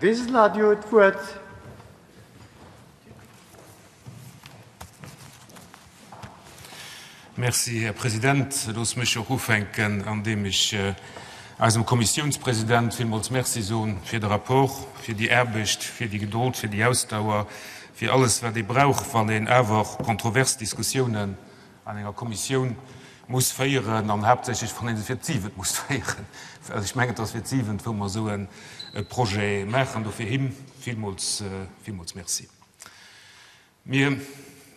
Wiseler Dir hutt d'Wuert. Merci, Här President. Loosst mech och ufänken, andeem ech eisem Kommissiounspresident villmools Merci soen fir de Rapport, fir déi Aarbecht, fir déi Gedold, fir déi Ausdauer, fir alles, wat ee brauch, wann een awer kontrovers Diskussiounen an enger Kommissioun muss féieren an haaptsächlech wann ee se fir d'siwent muss féieren, well ech mengen, et ass fir d'siwent, wou mer esou e Projet maachen. Dofir him villmools, villmools Merci. Mir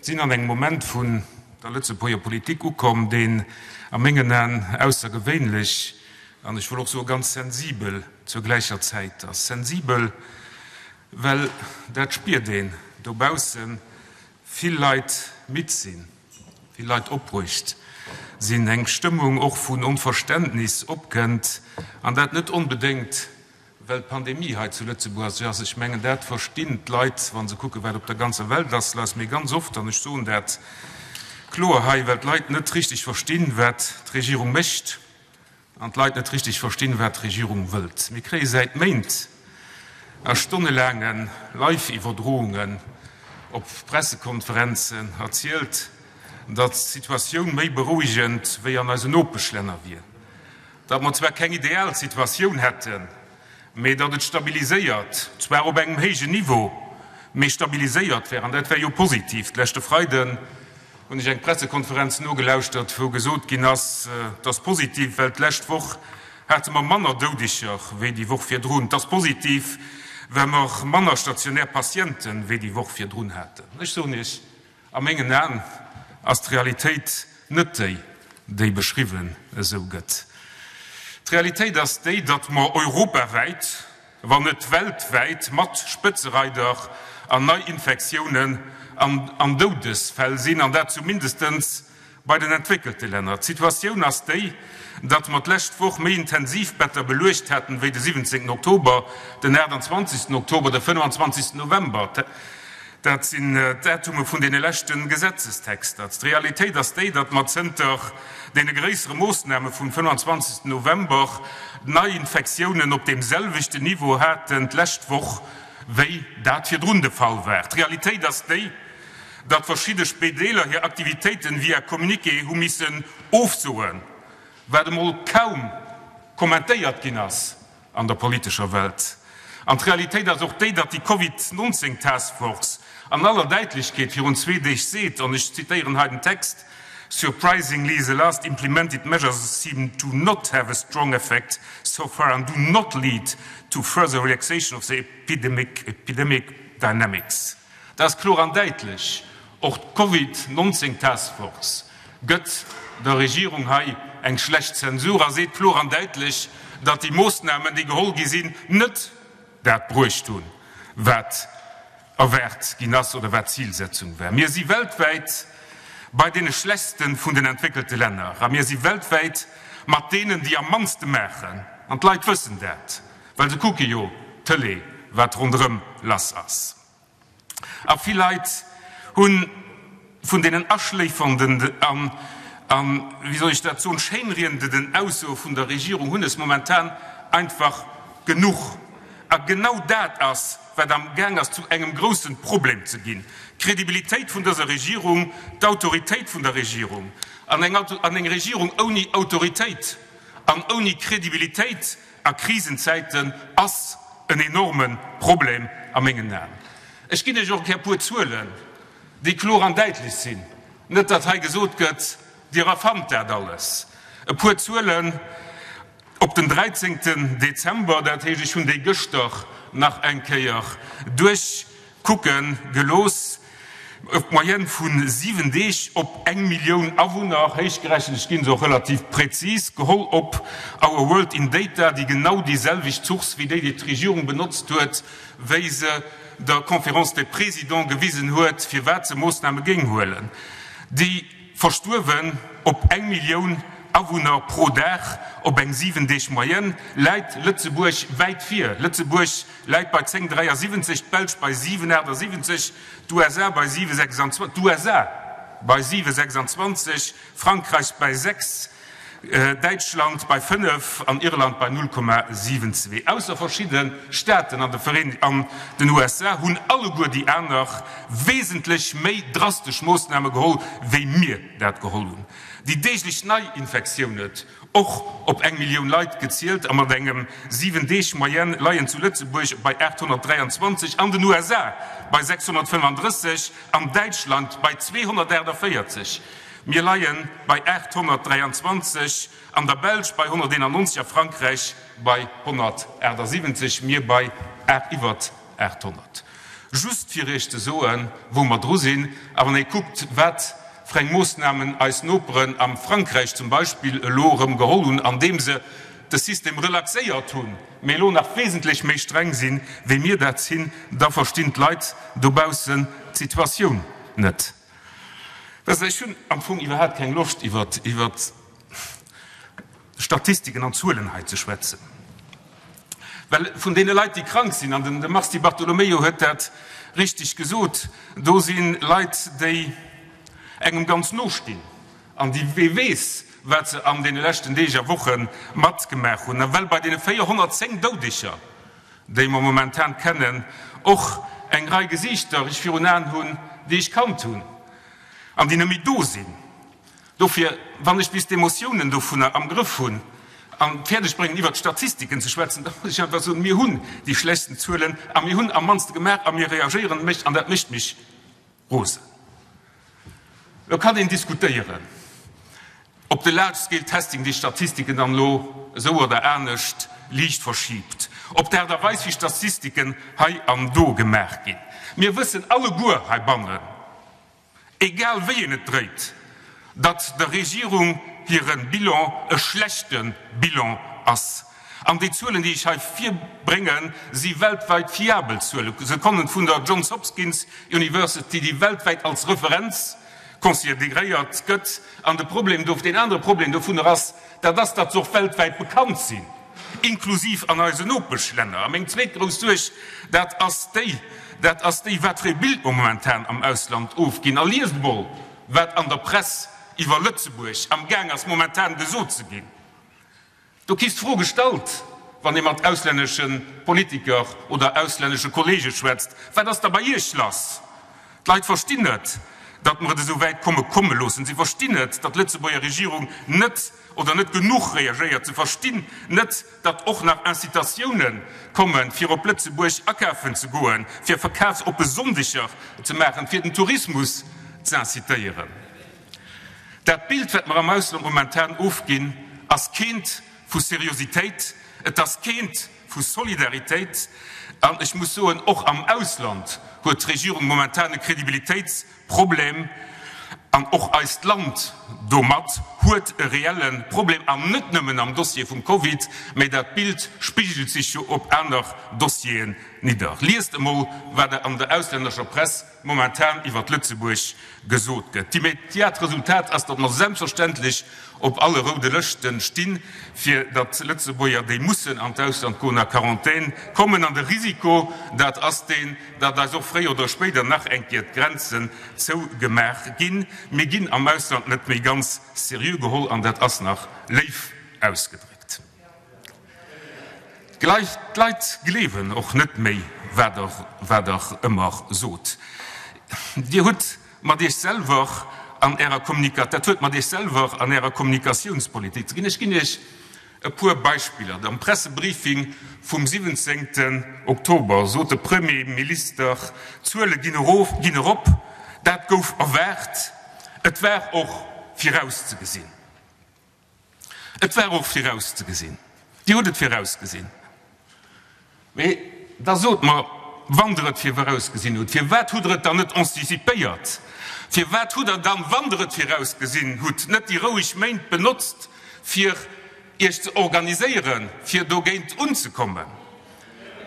sinn an engem Moment vun der Lëtzebuerger Politik ukomm, deen a mengen Aen aussergewéinlech an ech wëll och soe ganz sensibel zur gläicher Zäit ass. Sensibel, well dat spiert een dobaussen, vill Leit midd sinn, vill Leit opbruecht sinn, eng Stëmmung och vun Onverständnis opkënnt, an dat net onbedéngt, well d'Pandemie hei zu Lëtzebuerg ass. Ech mengen, dat verstinn d'Leit, wa se kucken, wat op der ganzer Welt ass lass, mee ganz oft, an ech soen dat kloer hei, well d'Leit net richteg verstinn, wat d'Regierung mécht, An d'Leit net richteg verstinn, wat d'Regierung wëllt. Mir kréie säit Méint a stonnelaange Live-Iwwerdroungen op Pressekonferenzen erzielt, datt d'Situatioun méi berouegend wéi an eisen Nopeschlänner wier, datt mer zwar keng ideal Situatioun hätten, mee datt et stabiliséiert, zwar op engem héijen Niveau, mee stabiliséiert wär, an dat wär jo positiv. D'leschte Freiden hunn ech eng Pressekonferenz nogelauschtert, wou gesot ginn ass, Et ass positiv, well d'lescht Woch hate mer manner Doudeger wéi déi Woch virdrun. Et ass positiv, well mer manner stationär Patiente wéi déi Woch virdrun haten. Ech soen Iech, A mengen Aen ass d'Realitéit net déi, déi beschriwwen esou gëtt. D'Realitéit ass déi, datt mer europawäit, wann net weltwäit, mat Spëtzereider an Neiinfektiounen an an Doudesfäll sinn, an dat zumindestens Bei den entwéckelte Länner. D'Situatioun ass déi, datt mer d'lescht Woch méi Intensivbetter beluecht haten, wéi de 17 Oktober, den 28 Oktober, de 25 November. Dat sinn d'Datume vun deene leschte Gesetzestexter. D'Realitéit ass déi, datt mer zënter deene gréissere Moossname vum 25 November d'Neiinfektiounen op deem selwechten Niveau haten d'lescht Woch, wéi dat virdrun de Fall war. D'Realitéit ass déi, datt verschidde Spedeeler hir Aktivitéiten via Communiqué hu missen ofsoen, wat emol kaum kommentéiert ginn ass an der politescher Welt. An d'Realitéit ass och déi, datt déi Covid 19 Task Force an aller Däitlechkeet virun zwee Deeg seet, an ech zitéieren hei den Text, Surprisingly, the last implemented measures seem to not have a strong effect so far and do not lead to further relaxation of the epidemic dynamics. Dat ass kloer an däitlech. Och d'Covid 19 Task Force gëtt der Regierung hei eng schlecht Zensur a seet kloer an däitlech, datt déi Moossnamen, déi geholl gi sinn, net dat bruecht hunn, wat erwaart ginn ass oder wat d'Zilsetzung war. Mir si weltwäit bei deene schlechtste vun den entwéckelte Länner a mir si weltwäit mat deenen, déi am mannste maachen. An d'Leit wëssen dat, well se kucke jo d'Tëlee, wat ronderëm lass ass. A vill Leit hu vun deenen aschléifernden an, an, wéi soll ech dat soen, schéinriedenden Aussoe vun der Regierung hunn es momentan einfach genuch. A genau dat ass, wat am Gaang ass zu engem groussen Problem ze ginn, d'Credibilitéit vun dëser Regierung, d'Autoritéit vun der Regierung. An eng, an eng Regierung ouni Autoritéit an ouni Credibilitéit A Krisenzäiten ass en enorme Problem a mengen Aen. Ech ginn Iech och e puer Zuelen, déi kloer an däitlech sinn, net datt hei gesot gëtt, Dir erfannt dat alles. E puer Zuelen op den 13. Dezember, dat heescht, ech hunn déi gëschter nach eng Kéier duerch. Kucke gelooss, op d'Moyenne vu 7 Deeg op eng Millioun Awunner héichgerechent, ech ginn se och relativ präzis, geholl op Our World in Data, déi genau déi selwecht Source wéi déi, déi d'Regierung benotzt huet, wéi se der Conférence des Présidents gewisen huet, firwat se Moossname géing huelen, déi Verstuerwen op eng Millioun Awunner pro Dag, op eng 7 Deeg Moyenne, läit Lëtzebuerg wäit vir. Lëtzebuerg läit bei 10,73, d'Belsch bei 7,78, d'USA bei 7,26, d'USA bei 7,26, Frankräich bei 6. Däitschland bei 5 an Irland bei 0,72. Ausser verschidde Staaten an den USA hunn alleguer déi aner wesentlech méi drastesch Moossname geholl, wéi mir dat geholl hunn. Déi deeglech Neiinfektioune, och op eng Millioun Leit gezielt a mat engem 7 Deeg Moyenne, leien zu Lëtzebuerg bei 823, an den USA bei 635, an Däitschland bei 248. Mir leie bei 823, an der Belsch bei 191, a Frankräich bei 178, mir bei iwwer 800. Just fir Iech ze soen, wou mer dru sinn. A wann ee kuckt, wat fir eng Moossnamen eis Noperen am Frankräich zum Beispill elo erëm geholl hunn, andeem se de System relaxéiert hunn, mee elo nach wesentlech méi streng sinn, wéi mir dat sinn, da verstinn d'Leit dobaussen d'Situatioun net. Wësst Der, ech hunn am Fong iwwerhaapt keng Loscht, iwwer Statistiken an Zuelen hei ze schwätzen, well vun deene Leit, déi krank sinn, an de Mars Di Bartolomeo huet dat richtig gesot, do si Leit, déi engem ganz no stinn an déi, wee weess, wat se an deene leschten Deeg a Woche matgemaach hunn. A well bei deene 410 Doudeger, déi mer momentan kennen, och eng Rei Gesiichter ech virun Aen hunn, déi ech kannt hunn an déi net méi do sinn. Dofir, wann ech bis d'Emotiounen dovunner am Grëff hunn an et fäerdeg bréngen, iwwert d'Statistiken ze schwätzen, da muss ech einfach soen, Mir hunn déi schlechtsten Zuelen a mir hunn am mannste gemaach a mir reagéieren mécht an dat mécht mech rosen. Elo kann een diskutéieren, ob de Large Scale Testing déi Statistiken dann elo esou oder anescht liicht verschiibt, ob d'Aart a Weis wéi Statistiken hei an do gemaach ginn. Mir wëssen alleguer heibannen, egal wéi een et dréit, datt der Regierung hire Bilan e schlechte Bilan ass. An déi Zuelen, déi ech hei virbréngen, si weltwäit fiabel Zuelen. Se kommen vun der Johns Hopkins University, déi weltwäit als Referenz consideréiert gëtt. An de Problem do, deen anere Problem dovunner ass, dat ass, datt se och weltwäit bekannt sinn, inklusiv an eisen Nopeschlänner. A meng zweet grouss Suerg, dat ass déi, dat ass déi, wat fir ee Bild mer momentan am Ausland ofginn. A liest emol, wat an der Press iwwer Lëtzebuerg amgaang ass momentan gesot ze ginn. Do kriss d'Fro gestallt, wann ee mat auslännesche Politiker oder auslännesche Kollege schwätzt, Wat ass da bei Iech lass? D'Leit verstinn net, datt mer et esou wäit komme komme loossen. Si verstinn net, datt d'Lëtzebuerger Regierung net oder net genuch reagéiert. Se verstinn net, datt och nach Incitatioune kommen, fir op Lëtzebuerg akafen ze goen, fir verkafsoppe Sonndeger ze maachen, fir den Tourismus z'incitéieren. Dat Bild, wat mer am Ausland momentan ofginn, ass keent vu Seriositéit, et ass keent vu Solidaritéit. An ech muss soen, och am Ausland huet d'Regierung momentan e Kredibilitéitsproblem an och eist Land domat huet e reelle Problem, an net nëmmen am Dossier vum Covid, mä dat Bild spigelt sech jo op aner Dossieren nidder. Liest emol, wat an der auslännescher Press momentan iwwert Lëtzebuerg gesot gëtt. D'immédiat Resultat ass, datt mer selbstverständlech op alle roude Lëschte stinn, fir datt Lëtzebuerger, déi mussen an d'Ausland goen, a Quarantän kommen. An de Risiko, dat ass deen, datt eis och fréier oder spéider nach eng Kéier d'Grenzen zougemaach ginn. Mir ginn am Ausland net méi ganz seriö geholl, an dat ass nach léif ausgedréckt. D'Leit gleewen och net méi, wat Der ëmmer sot. Dir hutt mat Iech selwer an Ärer Kommunika, dat huet mat Iech selwer an Ärer Kommunikatiounspolitik ze ginn. Ech ginn Iech e puer Beispiller. Am Pressebriefing vum 17. Oktober sot de Premierminister, D'Zuele ginn erop, dat gouf erwaart, et war och virauszegesinn. Et war och virauszegesinn. Dir hutt et virausgesinn. Mee da sot mer, wann Der et virausgesinn hutt, firwat hutt Der et dann net anticipéiert? Firwat hutt Der dann, wann Der et virausgesinn hutt, net déi roueg Méint benotzt, fir Iech ze organiséieren, fir dogéint unzekommen?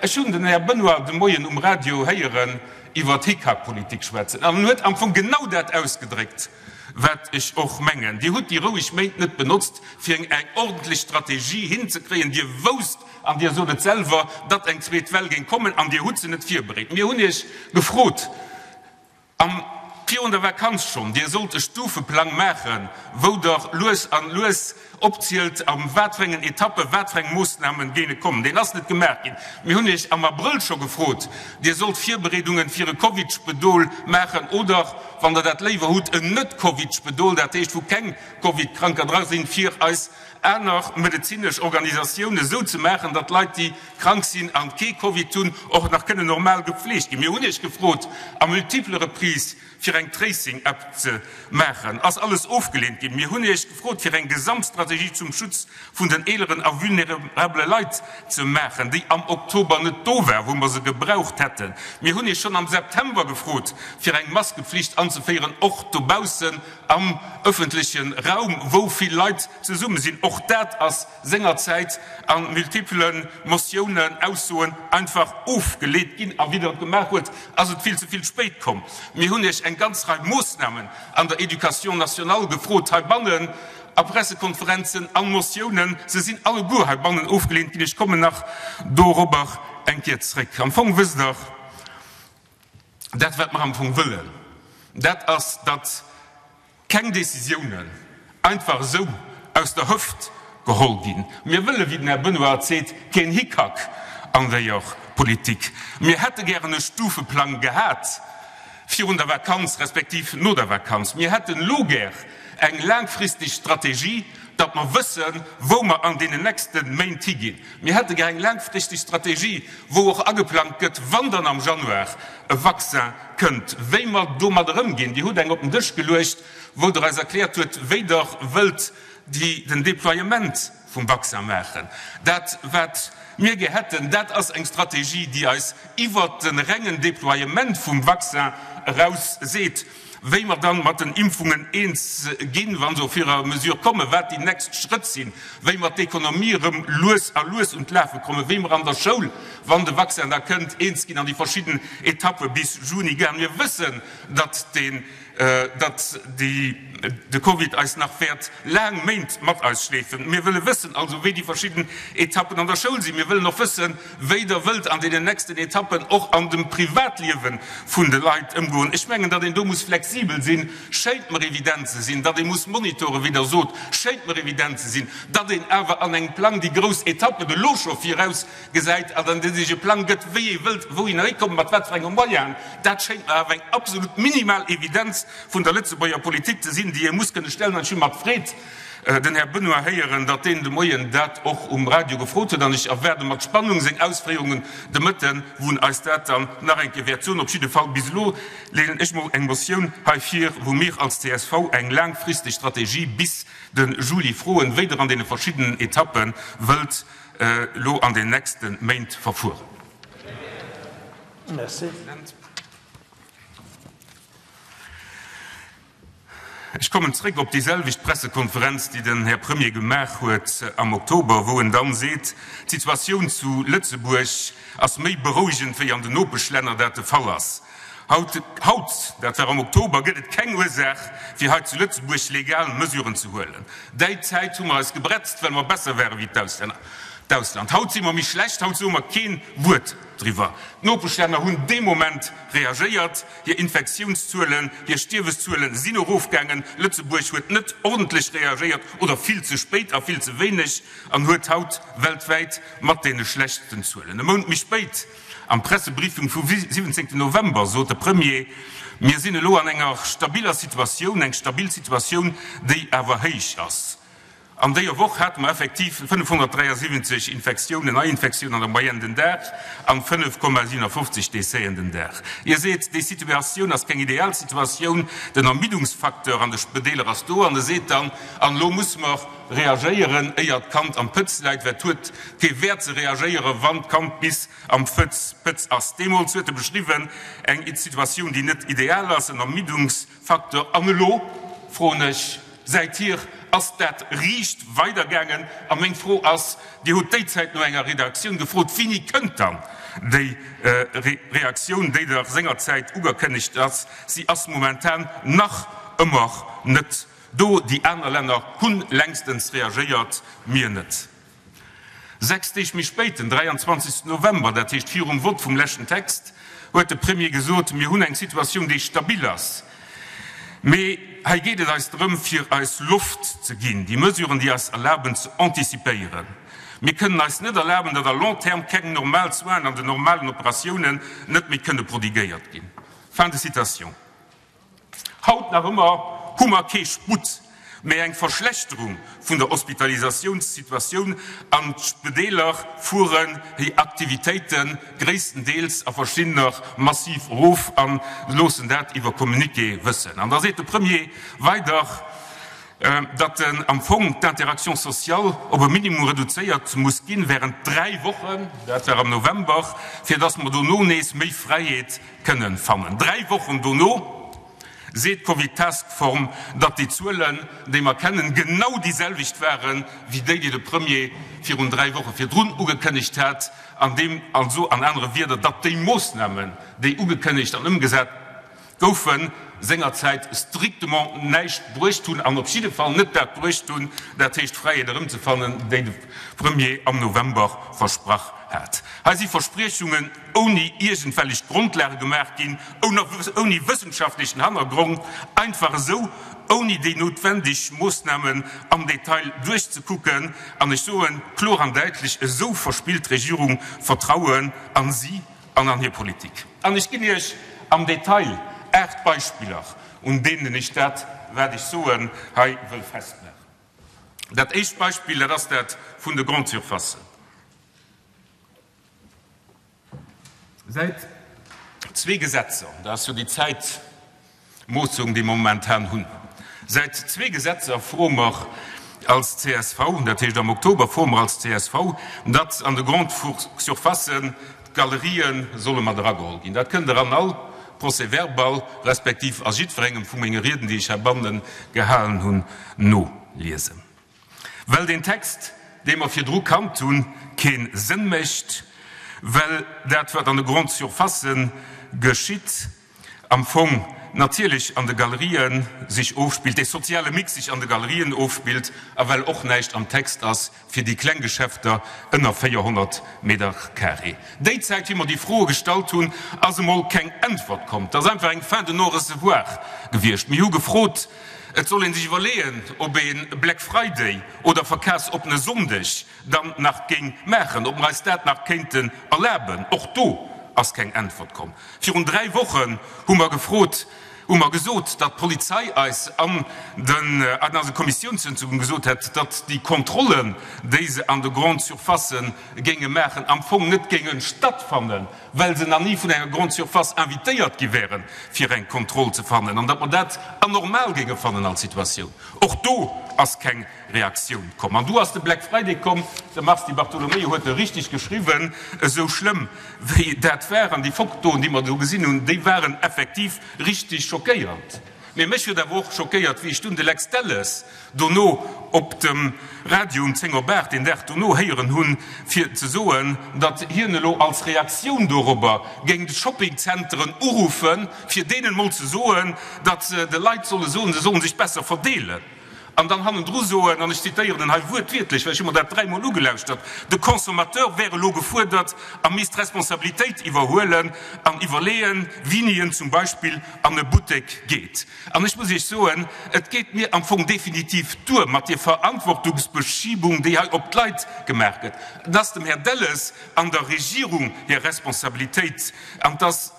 Ech hunn den Här Benoy de Moien um Radio héieren iwwer d'Hickhack-Politik schwätzen an en huet am Fong genau dat ausgedréckt, wat ech och mengen. Dir hutt déi roueg Méint net benotzt, fir eng ordentlech Strategie hinzekréien. Dir wousst, an Dir sot et selwer, datt eng zweet Well géing kommen an Dir hutt se net virbereet. Mir hunn Iech gefrot am. Virun der Vakanz schonn, Dir sollt e Stufeplang maachen, wou Der lues a lues opzielt, a wat fir engen Etappe wat fir eng Moossnamen géinge kommen. Deen ass net gemaach ginn. Mir hunn Iech am Abrëll scho gefrot, Dir sollt Virbereedunge fir e Covid-Spedol maachen oder, wann Der dat léiwer hutt, en Net-Covid-Spedol, dat heescht, wou keng Covid-Kranker dra sinn, fir eis aner medezinesch Organisatiounen esou ze maachen, datt Leit, déi krank sinn an kee Covid hunn, och nach kënnen normal gefleegt ginn. Mir hunn Iech gefrot à multiples reprises, fir eng Tracing-App ze maachen. Ass alles ofgeleent ginn. Mir hunn Iech gefrot, fir eng Gesamtstrategie zum Schutz vun den eeleren a vulnerabele Leit ze maachen, déi am Oktober net do war, wou mer se gebraucht hätten. Mir hunn Iech schonn am September gefrot, fir eng Maskepflicht anzeféieren, och dobaussen am ëffentleche Raum, wou vill Leit zesumme sinn. Och dat ass sengerzäit a multipele Motiounen, Aussoen einfach ofgeleet ginn. A wéi Der et gemaach huet, ass et vill ze vill spéit komm. Mir hunn Iech eng ganz Rei Moossnamen an der Éducation nationale gefrot heibannen, a Pressekonferenzen, a Motiounen. Se sinn alleguer heibannen ofgeleent ginn. Ech kommen nach dorobber eng Kéier zréck. Am Fong wësst Der, dat wat mer am Fong wëllen, dat ass, datt keng Décisiounen einfach esou aus der Hëft geholl ginn. Mir wëllen, wéi den Här Benoy et seet, keen Hickhack an der Politik. Mir hätte gären e Stufeplang gehat virun der Vakanz respektiv no der Vakanz. Mir hätten elo gär eng laangfristeg Strategie, datt mer wëssen, wou mer an deenen nächste Méint higinn. Mir hätte gär eng laangfristeg Strategie, wou och ageplangt gëtt, wann dann am Januar e Vaccin kënnt, wéi mer domadder ëmginn. Dir hutt eng op den Dësch geluecht, wou Der eis erkläert huet, wéi Der wëllt déi, den Déploiement vum Vaccin maachen. Dat, wat mir gär hätten, dat ass eng Strategie, déi eis iwwert de rengen Déploiement vum Vaccin eraus seet, wéi mer dann mat den Impfungen eens ginn, wa se au fur et à mesure kommen, wat déi nächst Schrëtt sinn, wéi mer d'Ekonomie erëm lues a lues un d'Lafe kommen, wéi mer an der Schoul, wann de Vaccin da kënnt, eens ginn an déi verschidden Etappe bis Juni goen. Mir wëssen, datt deen datt de Covid eis nach wäert laang Méint mat eis schleefen. Mir wëlle wëssen also, wéi déi verschidden Etappen an der Schoul sinn. Mir wëllen och wëssen, wéi Der wëllt an deenen nächsten Etappen och an dem Privatliewe vun de Leit ëmgoen. Ech mengen, datt een do muss flexibel sinn, schéint mer evident ze sinn. Datt ee muss monitoren, wéi Der sot, schéint mer evident ze sinn. Datt een awer an engem Plang déi grouss Etappen elo scho viraus gesäit an dann sech e Plang gëtt, wéi ee wëllt wouhinner hikommen, mat wat fir enge Moyenen, dat schéngt mer awer eng absolut minimal Evidenz vun der Lëtzebuerger Politik ze sinn, déi ee muss kënne stellen. An ech hu mat Freed den Här Benoy héieren, datt deen de Moien dat och um Radio gefrot huet, an ech erwaarde mat Spannung seng Ausféierungen de Mëtten, wou en eis dat dann nach eng Kéier wäert soen. Op jidde Fall, bis elo leeën ech mol eng Motioun hei vir, wou mir als csv eng laangfristeg Strategie bis de Juli froen, wéi Der an deene verschiddenen Etappe wëllt elo an den nächste Méint verfueren. Merci. Ech kommen zréck op déi selwecht Pressekonferenz, déi den Här Premier gemaach huet am Oktober, wou en dann seet, d'Situatioun zu Lëtzebuerg ass méi berouegend wéi an den Nopeschlänner dat de Fall ass. Haut, haut, dat war am Oktober, gëtt et keng Ursaach, fir hei zu Lëtzebuerg legal Mesuren ze huelen. Däi Zäit hu mer eis gebretzt, well mer besser ware wéi d'Ausland. Haut si mer méi schlecht, haut soe mer keen Wuert driwwer. D'Nopeschlänner hunn dee Moment reagéiert, hir Infektiounszuelen, hir Stierweszuelen sinn erofgaangen. Lëtzebuerg huet net ordentlech reagéiert oder vill ze spéit a vill ze wéineg an huet haut weltwäit mat deene schlechtsten Zuelen. E Mount méi spéit Am Pressebriefing vum 17 November sot de Premier, Mir sinn elo an enger stabiller Situatioun, eng stabil Situatioun, déi awer héich ass. An déier Woch hate mer effektiv 573 Infektiounen, Neiinfektiounen an der Moyenne den Dag an 5,57 Décèsen den Dag. Hie seet, déi Situatioun ass keng ideal Situatioun, den Ermiddungsfacteur an de Spedeeler ass do. An e seet dann, An elo musse mer reagéieren, éier d'Kand am Pëtz läit, well et huet kee Wäert ze reagéieren, wann d'Kand bis am Fëtz, Pëtz ass. Deemools huet e beschriwwen, eng Situatioun, déi net ideal ass, en Ermiddungsfacteur. An elo froen ech, säithier ass dat riicht weidergaangen. A meng Fro ass, Dir hutt déi Zäit no enger Redaktioun gefrot, wéini kënnt dann déi Reaktioun, déi Der sengerzäit ugekënnegt ass? Si ass momentan nach ëmmer net Do, déi aner Länner hunn längstens reagéiert, mir net. 6 Deeg méi spéit, den 23 November, dat heescht virum Vott vum leschten Text, huet de Premier gesot, Mir hunn eng Situatioun, déi stabil ass. Mee hei geet et eis drëm, fir eis Loft ze ginn, déi Mesuren, déi eis erlaben ze anticipéieren. Mir kënnen eis net erlaben, datt à long terme keng normal Soinen an den normalen Operatiounen net méi kënne prodiguéiert ginn. Fin de citation. Haut nach ëmmer hu mer kee Sputt, mä eng Verschlechterung vun der Hospitalisatiounssituatioun an d'Spedeeler fueren hir Aktivitéite gréisstendeels a verschiddener massiv erof a loossen dat iwwer Communiqué wëssen. An da seet de Premier weider, datt am Fong d'Interaction sociale op e Minimum reduzéiert muss ginn während 3 Wochen, dat war am November, fir datt mer dono nees méi Fräiheet kënnen fannen. 3 Wochen dono seet d'Covid Task Form, datt déi Zuelen, déi mer kennen, genau déi selwecht waren, wéi déi, déi de Premier virun 3 Woche virdrun ugekënnegt hat, an deem also an anere Wierder, datt déi Moossnamen, déi ugekënnegt an ëmgesat goufen, sengerzäit strictement näischt bruecht hunn an op jidde Fall net dat bruecht hunn, dat heescht Fräiheet erëmzefannen, déi de Premier am November versprach hat. Hei si Verspriechungen ouni iergendwellech Grondlage gemaach ginn, ouni wëssenschaftlechen Hannergrond, einfach esou, ouni déi noutwendeg Moossnamen am Detail duerchzekucken. An ech soen kloer an däitlech, Esou verspillt d'Regierung Vertrauen a si an an hir Politik. An ech ginn Iech am Detail 8 Beispiller, un deenen ech dat, wat ech soen, hei wëll festmaachen. Dat éischt Beispill, dat ass dat vun de Grande-surfacen. Säit zwee Gesetzer, dat ass jo déi Zäitmoossung, déi mer momentan hunn, säit zwee Gesetzer froe mer als csv, dat heescht am Oktober froe mer als csv, datt an de Grande-surfacen d'Galerië solle mat erageholl ginn. Dat kënnt Der an all Procès-verbal respektiv a jiddwerengem vu menge Rieden, déi ech heibanne gehalen hunn, noliesen. Well deen Text, dee mer virdru kannt hunn, kee Sënn mécht, well dat, wat an de Grande-surfacen geschitt, am Fong natierlech an de Galerien sech ofspillt, dee soziale Mix sech an de Galerien ofspillt, a well och näischt am Text ass fir déi kleng Geschäfter ënner 400 Meter carré. Déi Zäit, wéi mer déi Froe gestallt hunn, ass emol keng Äntwert komm. Et ass einfach eng Fin de non-recevoir gewiescht. Mir hu gefrot, Et soll ee sech iwwerleeën, ob ee Black Friday oder verkafsoppene Sonndeg dann nach géing maachen, ob mer eis dat nach kéinten erlaben. Och do ass keng Äntwert komm. Virun 3 Wochen hu mer gefrot, hu mer gesot, datt d'Polizei eis an den, an eise Kommissiounssëtzungen gesot hätt, datt déi Kontrollen, déi se an de Grande-surfacë géinge maachen, am Fong net géinge stattfannen, well se nach ni vun enger Grande Surface invitéiert gi wären, fir eng Kontroll ze fannen, an datt mer dat anormal géinge fannen als Situatioun. Och do ass keng Reaktioun komm. An du ass de Black Friday komm, de Mars Di Bartolomeo huet e richtig geschriwwen, esou schlëmm wéi dat war, an déi Fotoen, déi mer do gesinn hunn, déi waren effektiv richtig schockéiernd. Mee mech huet awer och schockéiert, wéi ech dunn de Lex Delles dono op dem Radio um 10 op 8 deen Dag dono héieren hunn, fir ze soen, datt hien elo als Reaktioun dorobber géing d'Shoppingzenteren uruffen, fir deenen emol ze soen, datt se de Leit solle soen, se sollen sech besser verdeelen. An dann hannendru soen, an ech zitéieren en hei wuertwiertlech, well ech hu mer dat dräimol ugelauschtert, de Consommateur wär elo gefuerdert a misst d'Responsabilitéit iwwerhuelen an iwwerleeën, wini en zum Beispill an e Buttek geet. An ech muss Iech soen, et geet mir am Fong definitiv duer mat deer Verantwortungsbeschiebung, déi hei op d'Leit gemaach gëtt. Et ass dem Här Delles an der Regierung hir Responsabilitéit an et ass,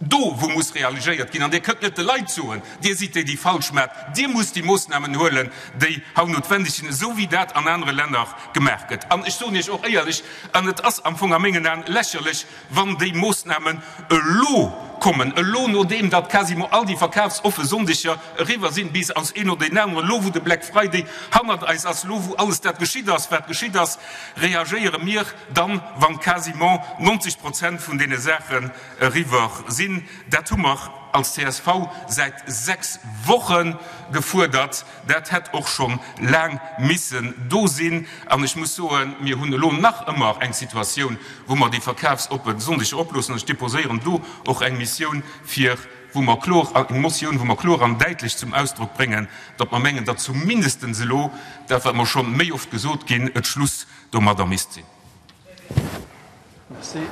Do, wou muss reagéiert ginn, an Dir kënnt net de Leit soen, Dir sidd déi, déi falsch maacht, Dir musst déi Moossnamen huelen, déi haut noutwendeg sinn, esou wéi dat an anere Länner gemaach gëtt. An ech soen Iech och éierlech, an et ass am Fong a mengen Aen lächerlech, wann déi Moossnamen elo kommen, elo nodeem datt quasiment all déi verkafsoffe Sonndeger eriwwer sinn, bis aus een oder deen aneren, elo wou de Black Friday hannert eis ass, elo wou alles dat geschitt ass, wat geschitt ass, reagéiere mir dann, wann quasiment 90 Prozent vun deene Saachen eriwwer sinn. Dat hu mer als csv säit 6 Woche gefuerdert. Dat hätt och scho laang missen do sinn. An ech muss soen, mir hunn elo nach ëmmer eng Situatioun, wou mer déi verkafsoppe Sonndeger oploossen. An ech déposéieren do och eng Missioun, fir wou mer kloer, eng Motioun, wou mer kloer an däitlech zum Ausdrock bréngen, datt mer mengen, datt zumindestens elo dat, wat mer scho méi oft gesot ginn, et Schluss domadder misst sinn. Merci.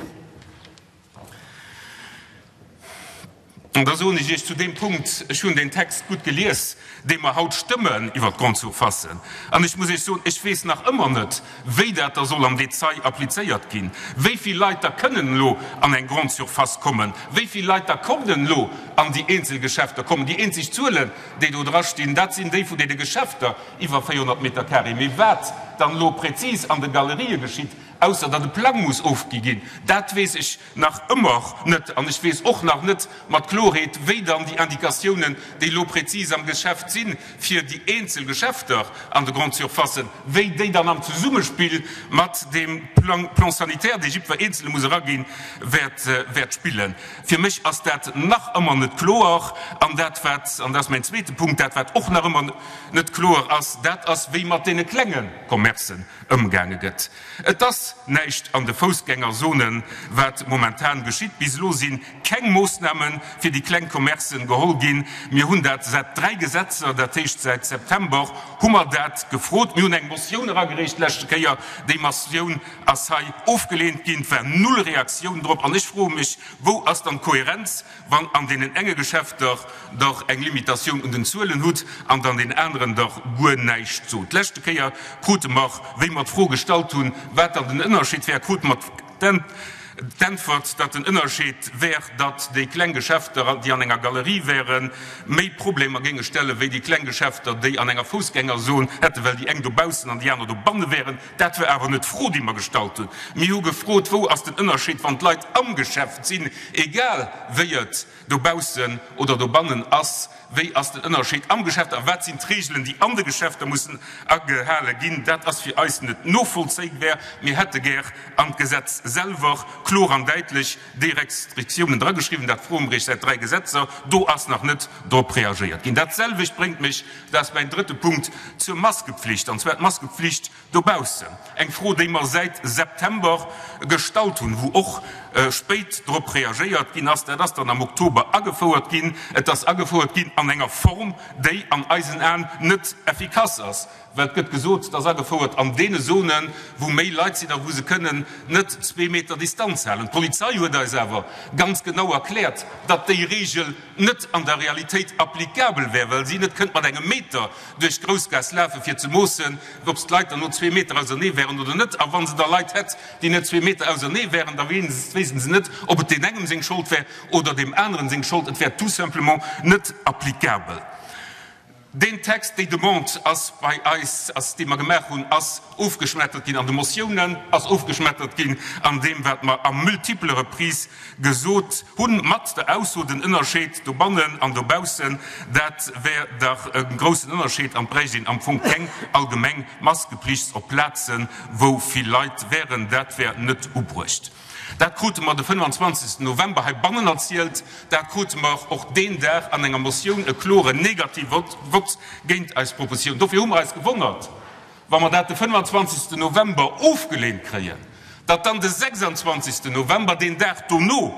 An da soen ech Iech zu deem Punkt, ech hunn deen Text gutt gelies, dee mer haut stëmmen iwwert d'Grande-surfacen, an ech muss Iech soen, ech weess nach ëmmer net, wéi dat da soll am Detail applizéiert ginn, wéi vill Leit da kënnen elo an eng Grande-surface kommen, wéi vill Leit da kënnen elo an déi eenzel Geschäfter kommen. Déi eenzeg Zuelen, déi do drastinn, dat sinn déi vun deene Geschäfter iwwer 400 Meter carré. Mee wat dann elo prezis an de Galerië geschitt, ausser datt e Plang muss ofgi ginn, dat weess ech Nach ëmmer net, an ech weess och nach net mat Klorheet, wéi dann déi Indikatiounen, déi elo prezis am Geschäft sinn, fir déi eenzel Geschäfter an de Grande-surfacen, wéi déi dann am Zesummespill mat deem Plan sanitaire, dee jiddwer Eenzele muss eraginn, wäert, wäert spillen. Fir mech ass dat nach ëmmer net kloer. An dat, wat, an dat ass mäin zweete Punkt, dat, wat och nach ëmmer net kloer ass, dat ass, wéi mat deene klenge Commercen ëmgaange gëtt. Et ass näischt an de Foussgängerzonen, wat momentan geschitt. Bis elo si keng Moossname fir déi kleng Commercen geholl ginn. Mir hunn dat säit 3 Gesetzer, dat heescht säit September hu mer dat gefrot. Mir hunn eng Motioun eragereecht d'leschte Kéier. Déi Motioun ass hei ofgeleent ginn. Et war null Reaktioun drop. An ech froe mech, Wou ass dann d'Kohärenz? Wann an deenen enge Geschäfter Der eng Limitatioun un den Zuelen hutt an an den aneren der guer näischt sot. D'leschte Kéier krute mer, wéi mer d'Fro gestallt hunn, wat dann den Ënnerscheed wär, krute mer d'Äntwert, datt den Ënnerscheed wär, datt déi kleng Geschäfter, déi an enger Galerie wären, méi Problemer géinge stelle wéi déi kleng Geschäfter, déi an enger Foussgängerzon hätten, well déi eng dobaussen an déi aner dobanne wären. Dat war awer net d'Fro, déi mer gestallt hunn. Mir hu gefrot, Wou ass den Ënnerscheed, wann d'Leit am Geschäft sinn, egal wéi et dobaussen oder dobannen ass? Wéi ass den Ënnerscheed am Geschäft a wat sinn d'Reegelen, déi an de Geschäfter mussen agehale ginn? Dat ass fir eis net novollzéibar. Mir hätte gär an d'Gesetz selwer kloer an däitlech déi Restriktiounen drageschriwwen. Dat froe mer Iech säit 3 Gesetzer. Do ass nach net drop reagéiert ginn. Dat selwecht bréngt mech, dat ass mäin drëtte Punkt, zur Maskepflicht, an zwar d'Maskepflicht dobaussen. Eng Fro, déi mer säit September gestallt hunn, wou och spéit drop reagéiert ginn ass. Dat ass dann am Oktober agefouert ginn. Et ass agefouert ginn an enger Form, déi an eisen Aen net effikass ass. Well et gëtt gesot, et ass agefouert an deene Zonen, wou méi Leit sinn a wou se kënnen net zwee Meter Distanz halen. D'Polizei huet eis awer ganz genau erkläert, datt déi Reegel net an der Realitéit applicabel wär, well si net kënnt mat engem Meter duerch d'Groussgaass lafen, fir ze moossen, ob d'Leit dann no zwee Meter ausernee wären oder net. A wa se da Leit hätt, déi net zwee Meter ausernee wären, da wéissten se net, ob et deen engem seng Schold wär oder deem aneren seng Schold. Et wär tout simplement net applicabel. Deen Text, déi Demande ass bei eis, ass, déi mer gemaach hunn, ass ofgeschmettert ginn an de Motiounen, ass ofgeschmettert ginn an deem, wat mer a multiple Reprises gesot hunn, mat der Ausso, den Ënnerscheed dobannen an dobaussen, dat wär dach e groussen Ënnerscheed an et bräicht een am Fong keng allgemeng Maskepflicht op Plazen, wou vill Leit wären. Dat wär net ubruecht. Dat krute mer de 25. November heibannen erzielt. Dat krute mer och deen Dag an enger Motioun, e kloren negative Vott géint eis Propositioun. Dofir hu mer eis gewonnert, wa mer dat de 25. November ofgeleent kréien, datt dann de 26. November, deen Dag dono,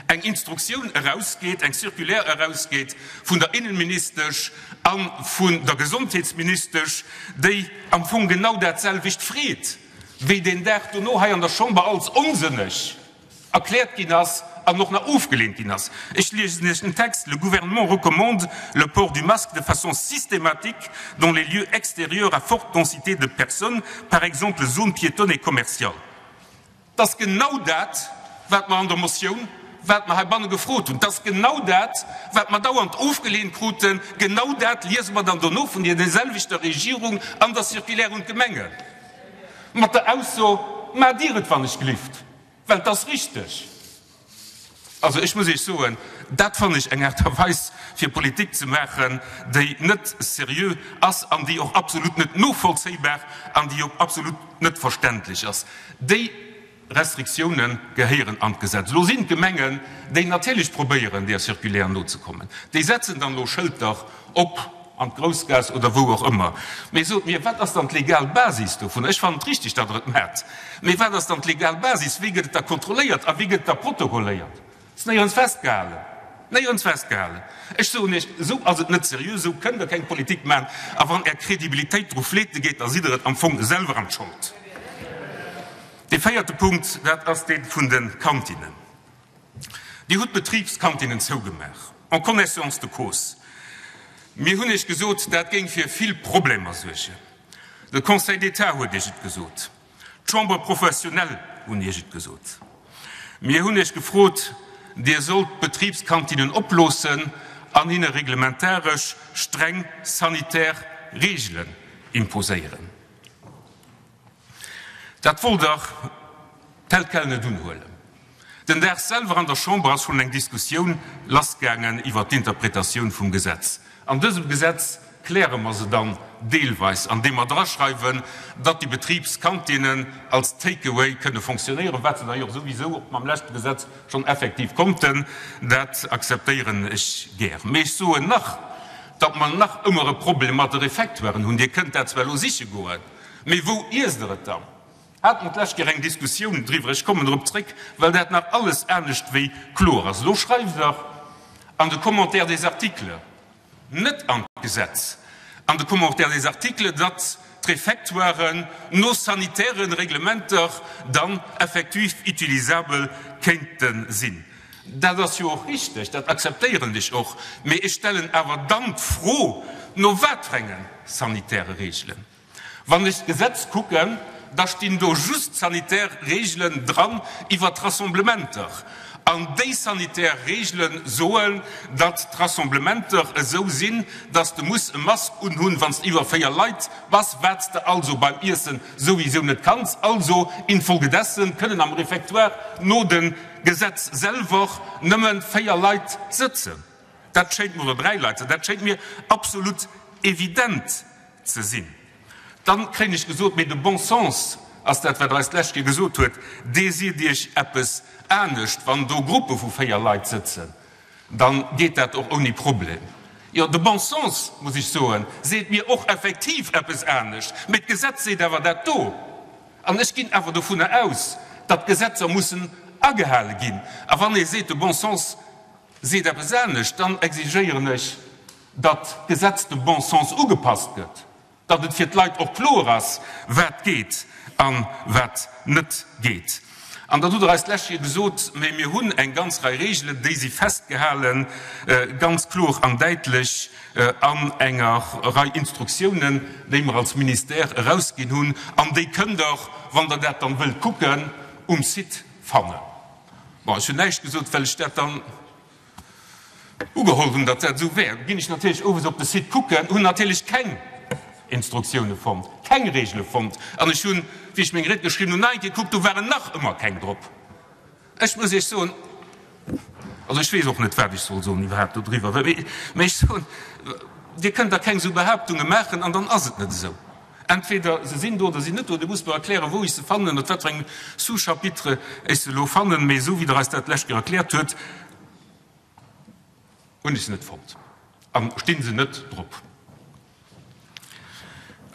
eng Instruktioun erausgeet, eng Circulaire erausgeet vun der Innenministesch a vun der Gesondheetsministesch, déi am Fong genau datselwecht freet. wéi deen Dag dono hei an der Chamber als onsënneg erkläert ginn ass an och nach ofgeleent ginn ass. Ech liesen Iech den Text, Le Gouvernement recommande le port du masque de façon systématique dans les lieux extérieurs à forte densité de personnes, par exemple zones piétonnes et commerciales. Et ass genau dat, wat mer an der Motioun, wat mer heibanne gefrot hunn. Et ass genau dat, wat mer dauernd ofgeleent kruten. Genau dat liese mer dann dono vun deerselwechter Regierung an der Circulaire un d'Gemengen, mat der Ausso, Maacht Dir et wann ech glift, well et ass richteg. Also ech muss Iech soen, dat fannen ech eng Aart a Weis fir Politik ze maachen, déi net seriö ass an déi och absolut net novollzéibar an déi och absolut net verständlech ass. Déi Restriktioune gehéieren an d'Gesetz. Elo sinn d'Gemengen, déi natierlech probéieren, där Circulaire nozekommen, déi setzen dann elo Schëlter op an d'Groussgaass oder wou och ëmmer. Mee sot mir, wat ass dann d'legal Basis dovun? Ech fannen et richtig, datt Der et maacht, mee wat ass dann d'legal Basis? Wéi gëtt et da kontrolléiert a wéi gëtt et da protokolléiert? Et ass néierens festgehalen, néierens festgehalen. Ech soen Iech, esou ass et net seriö, esou kënnt Der keng Politik maachen. A wann Är Kredibilitéit dru fleete geet, da sidd Der et am Fong selwer an d'Schold. Dee véierte Punkt, dat ass dee vun de Kantinnen. Dir hutt d'Betribskantinnen zougemaach, en connaissance de cause. Mir hunn Iech gesot, dat géing fir vill Problemer suergen. De Conseil d'État huet Iech et gesot. D'Chambres professionnelles hunn Iech et gesot. Mir hunn Iech gefrot, Dir sollt d'Betribskantinnen oploossen an hinne reglementaresch streng sanitär Reegelen imposéieren. Dat wollt Der tel quel net unhuelen. Den Dag selwer an der Chamber ass schonn eng Diskussioun lassgaangen iwwert d'Interpretatioun vum Gesetz. An dësem Gesetz kläre mer se dann deelweis, andeem mer draschreiwen, datt déi Betribskantinnen als Take-away kënne fonctionnéieren, wat se d'ailleurs souwisou och mam leschte Gesetz schonn effektiv konnten. Dat akzeptéieren ech gär. Mee ech soen nach, datt mer nach ëmmer e Problem mat de Refectoiren hunn. Dir kënnt dat zwar elo siche goen, mee wou iesst Der et dann? Hat mer d'lescht Kéier eng Diskussioun driwwer, ech kommen drop zréck, well dat nach alles anescht wéi kloer ass. Elo schreift Der an de Commentaire des articles, net an d'Gesetz, an de Commentaire des articles, datt d'Réfectoiren no sanitäre Reglementer dann effektiv utilisabel kéinte sinn. Dat ass jo och richteg, dat akzeptéieren ech och, mee ech stellen awer dann d'Fro, no wat fir enge sanitäre Regelen. Wann ech d'Gesetz kucken, da stinn do just sanitär Reegelen dran iwwert d'Rassemblementer. An déi sanitär Reegele soen, datt d'Rassemblementer esou sinn, datt s de muss e Mask unhunn, wann s de iwwer 4 Leit bass, wat s de also beim Iessen souwisou net kanns. Also infolgedessen kënnen am Réfectoire no dem Gesetz selwer nëmme 4 Leit sëtzen. Dat schéint mir, oder 3 Leit, dat schéint mir absolut evident ze sinn. Dann kréien ech gesot, mee de bon sens ass dat, wat Der eis d'lescht Kéier gesot huet, dee seet Iech eppes anescht, wann do Gruppe vu 4 Leit sëtzen, dann geet dat och ouni Problem. Jo, de bon sens, muss ech soen, seet mir och effektiv eppes anescht, mee d'Gesetz seet awer dat do. An ech ginn awer dovunner aus, datt d'Gesetzer mussen agehale ginn. A wann ee seet, de bon sens seet eppes anescht, dann exigéieren ech, datt d'Gesetz dem bon sens ugepasst gëtt, datt et fir d'Leit och kloer ass, wat geet a wat net geet. An dann hutt Der eis d'lescht Kéier gesot, Mä mir hunn eng ganz Rei Regelen, déi si festgehalen, ganz kloer an däitlech an enger Rei Instruktiounen, déi mer als Ministère erausginn hunn, an déi kënnt Der, wann Der dat dann wëllt kucken, um Site fannen. Bon, ech hunn näischt gesot, well ech dat dann Ugeholl hunn, datt dat esou wär, ginn ech natierlech owes op de Site kucken, hunn natierlech keng Instruktioune fonnt, keng Reegele fonnt an ech hunn, wéi ech meng Ried geschriwwen hunn, nach eng Kéier gekuckt, do waren nach ëmmer keng drop. Ech muss Iech soen, also ech weess och net, wat ech soll soen iwwerhaapt dodriwwer, mä ech soen, Dir kënnt da keng esou Behauptunge maachen an dann ass et net esou. Entweder se sinn do oder se sinn net do. Dir musst mer erklären, wou ech se fannen, ënnert wat fir engem Sous-chapitre ech se elo fannen. Mee esou wéi Der eis dat d'lescht Kéier erkläert huet, hunn ech se net fonnt a sti se net drop.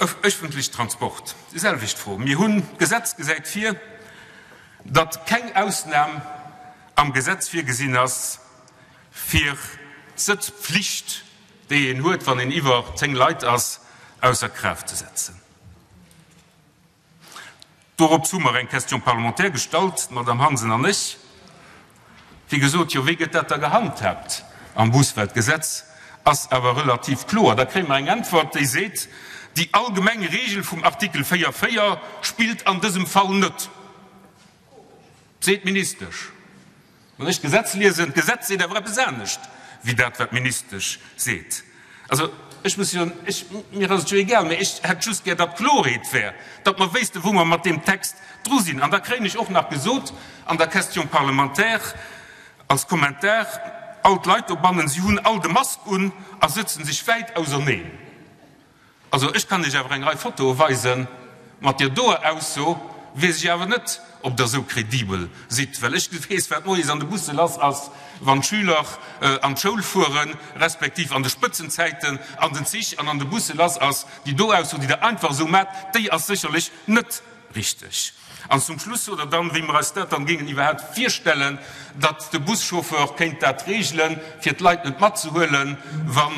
Öffentlech Transport, déi selwecht Fro. Mir hunn, d'Gesetz gesäit vir, datt keng Ausnam am Gesetz virgesinn ass fir d'Sëtzpflicht, déi een huet, wann een iwwer 10 Leit ass, ausser Kraaft ze setzen. Dorops hu mer eng Question parlementaire gestallt, d'Madame Hansen an ech, fir gesot, Jo, wéi gëtt dat da gehandhaabt am Bus? Well d'Gesetz ass awer relativ kloer. Da kréie mer eng Äntwert, déi seet, Déi allgemeng Regel vum Artikel 4, 4 spillt an dësem Fall net. Seet d'Ministesch. Wann ech d'Gesetz liesen, d'Gesetz seet awer eppes anescht wéi dat, wat d'Ministesch seet. Also, ech muss jo, ech, mir ass et jo egal, mä ech hätt just gär, datt Klorheet wär, datt mer wéissten, wou mer mat deem Text dru sinn. An da kréien ech och nach gesot an der Question parlementaire als Kommentar, all d'Leit dobannen, si hunn all de Mask un a sëtzen sech wäit auserneen. Also ech kann iech awer eng Rei Fotoe weisen. Mat deer doer Ausso weess ech awer net, ob der esou kredibel sidd, well ech weess, wat moies an de Busse lass ass, wann d'Schüler an d'Schoul fueren, respektiv an de Spëtzenzäiten an den Zich an an de Busse lass ass. Déi do Ausso, déi der einfach esou maacht, déi ass sécherlech net richteg. An zum Schluss sot der dann, wéi mer eis dat dann géingen iwwerhaapt virstellen, datt de Buschauffeur kéint dat regelen, fir d'Leit net matzehuelen, wa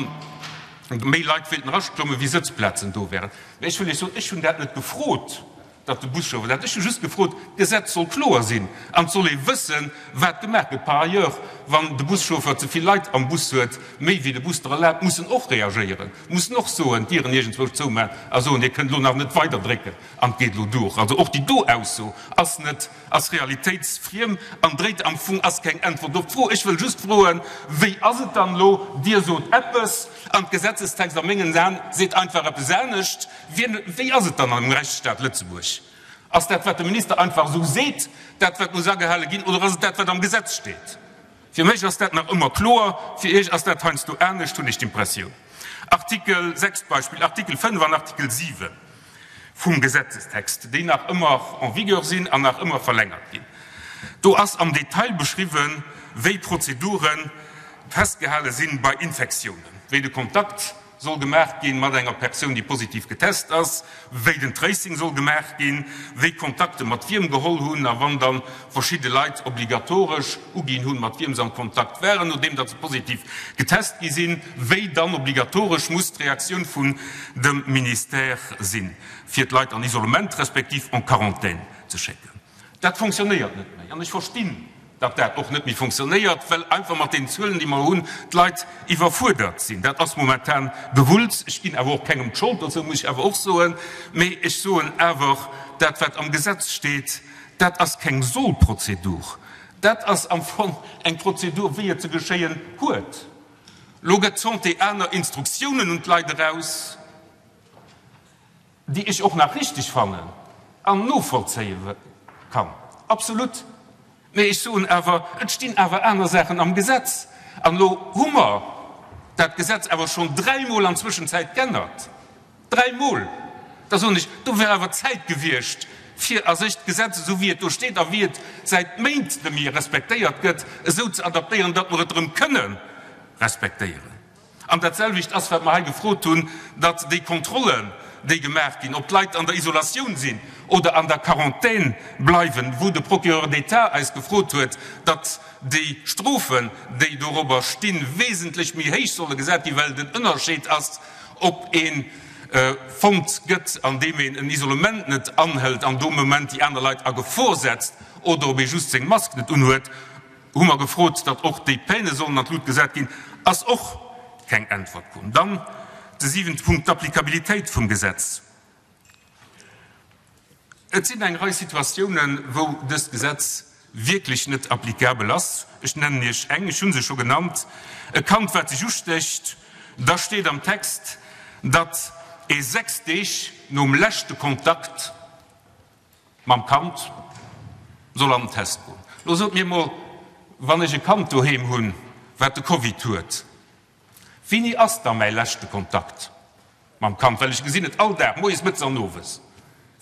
méi Leit wéilten eraklommen, wéi Sëtzplazen do wären. Mä ech wëll Iech soen, ech hunn dat net gefrot, datt de Buschauffeur dat, ech hu just gefrot, d'Gesetz soll kloer sinn an et soll ee wëssen, wat gemaach gëtt. Par ailleurs. wann de Buschauffeur ze vill Leit am Bus huet, méi wéi de Bus der erlaabt, mussen och reagéieren, mussen och soen, d'Dieren iergendzwousch zoumaachen a soen, Dir kënnt elo nach net weider drécken an et geet elo duer. Also och déi do Ausso ass net, ass realitéitsfriem an dréit am Fong, ass keng Äntwert op d'Fro. Ech wëll just froen, Wéi ass et dann elo? Dir sot eppes an d'Gesetzestext a mengen Aen seet einfach eppes anescht. Wien, wéi ass et dann am Rechtsstaat Lëtzebuerg? Ass dat, wat de Minister einfach esou seet, dat, wat muss agehale ginn, oder ass et dat, wat am Gesetz steet? Fir mech ass dat nach ëmmer kloer, fir Iech ass dat heiansdo anescht, hunn ech d'Impressioun. Artikel 6, Beispill Artikel 5 an Artikel 7 vum Gesetzestext, déi nach ëmmer en vigueur sinn an nach ëmmer verlängert ginn. Do ass am Detail beschriwwen, wéi d'Prozedure festgehale sinn bei Infektiounen, wéi de Kontakt soll gemaach ginn mat enger Persoun, déi positiv getest ass, wéi den Tracing soll gemaach ginn, wéi Kontakte mat wiem geholl hunn a wann dann verschidde Leit obligatoresch uginn hunn, mat wiem se am Kontakt waren, nodeem datt se positiv getest gi sinn, wéi dann obligatoresch muss d'Reaktioun vun dem Ministère sinn, fir d'Leit an Isolement respektiv en Quarantaine ze schécken. Dat fonctionnéiert net méi an ech verstinn, datt dat och net méi fonctionnéiert, well einfach mat deenen Zuelen, déi mer hunn, d'Leit iwwerfuerdert sinn. Dat ass momentan Gewulls. Ech ginn awer och kengem d'Schold dozou, muss ech awer och soen. Mee ech soen awer, dat wat am Gesetz steet, dat ass keng Soll-Prozedur. Dat ass am Fong eng Prozedur, wéi et ze geschéien huet. Elo gëtt d'Santé aner Instruktiounen un d'Leit eraus. Déi ech och nach richteg fannen an novollzéie kann, absolut. Mä ech soen awer, et stinn awer aner Saachen am Gesetz. An elo hu mer dat Gesetz awer schonn dräimol an Zwëschenzäit g'ännert, dräimol! Da soen ech, do wär awer Zäit gewiescht, fir a sech d'Gesetz, esou wéi et do steet a wéi et säit Méint net méi respektéiert gëtt, esou ze adaptéieren, datt mer et erëm kënne respektéieren. An dat selwecht ass, wat mer hei gefrot hunn, datt déi Kontrollen, déi gemaach ginn, ob d'Leit an der Isolatioun sinn oder an der Quarantän bleiwen, wou de Procureur d'État eis gefrot huet, datt déi Strofen, déi dorobber stinn, wesentlech méi héich solle gesat ginn, well den Ënnerscheed ass, ob ee fonnt gëtt, andeem een en Isolement net anhëlt an do Moment déi aner Leit a Gefor setzt, oder ob ee just seng Mask net unhuet. Hu mer gefrot, datt och déi Peine sollen an d'Lut gesat ginn, ass och keng Äntwert komm. Dann de siwente Punkt, d'Applikabilitéit vum Gesetz. Et sinn eng Rei Situatiounen, wou dëst Gesetz wierklech net applicabel ass. Ech nennen Iech eng, ech hu se scho genannt, e Kand, wat sech ustécht. Da steet am Text, datt ee 6 Deeg nom leschte Kontakt, Mam Kand soll an den Test goen. Lo sot mir mol, wann ech e Kand doheem hunn, wat de Covid huet, wéini ass da mäi leschte Kontakt mam Kand? Well ech gesinn et all Dag, moies, mëttes an owes.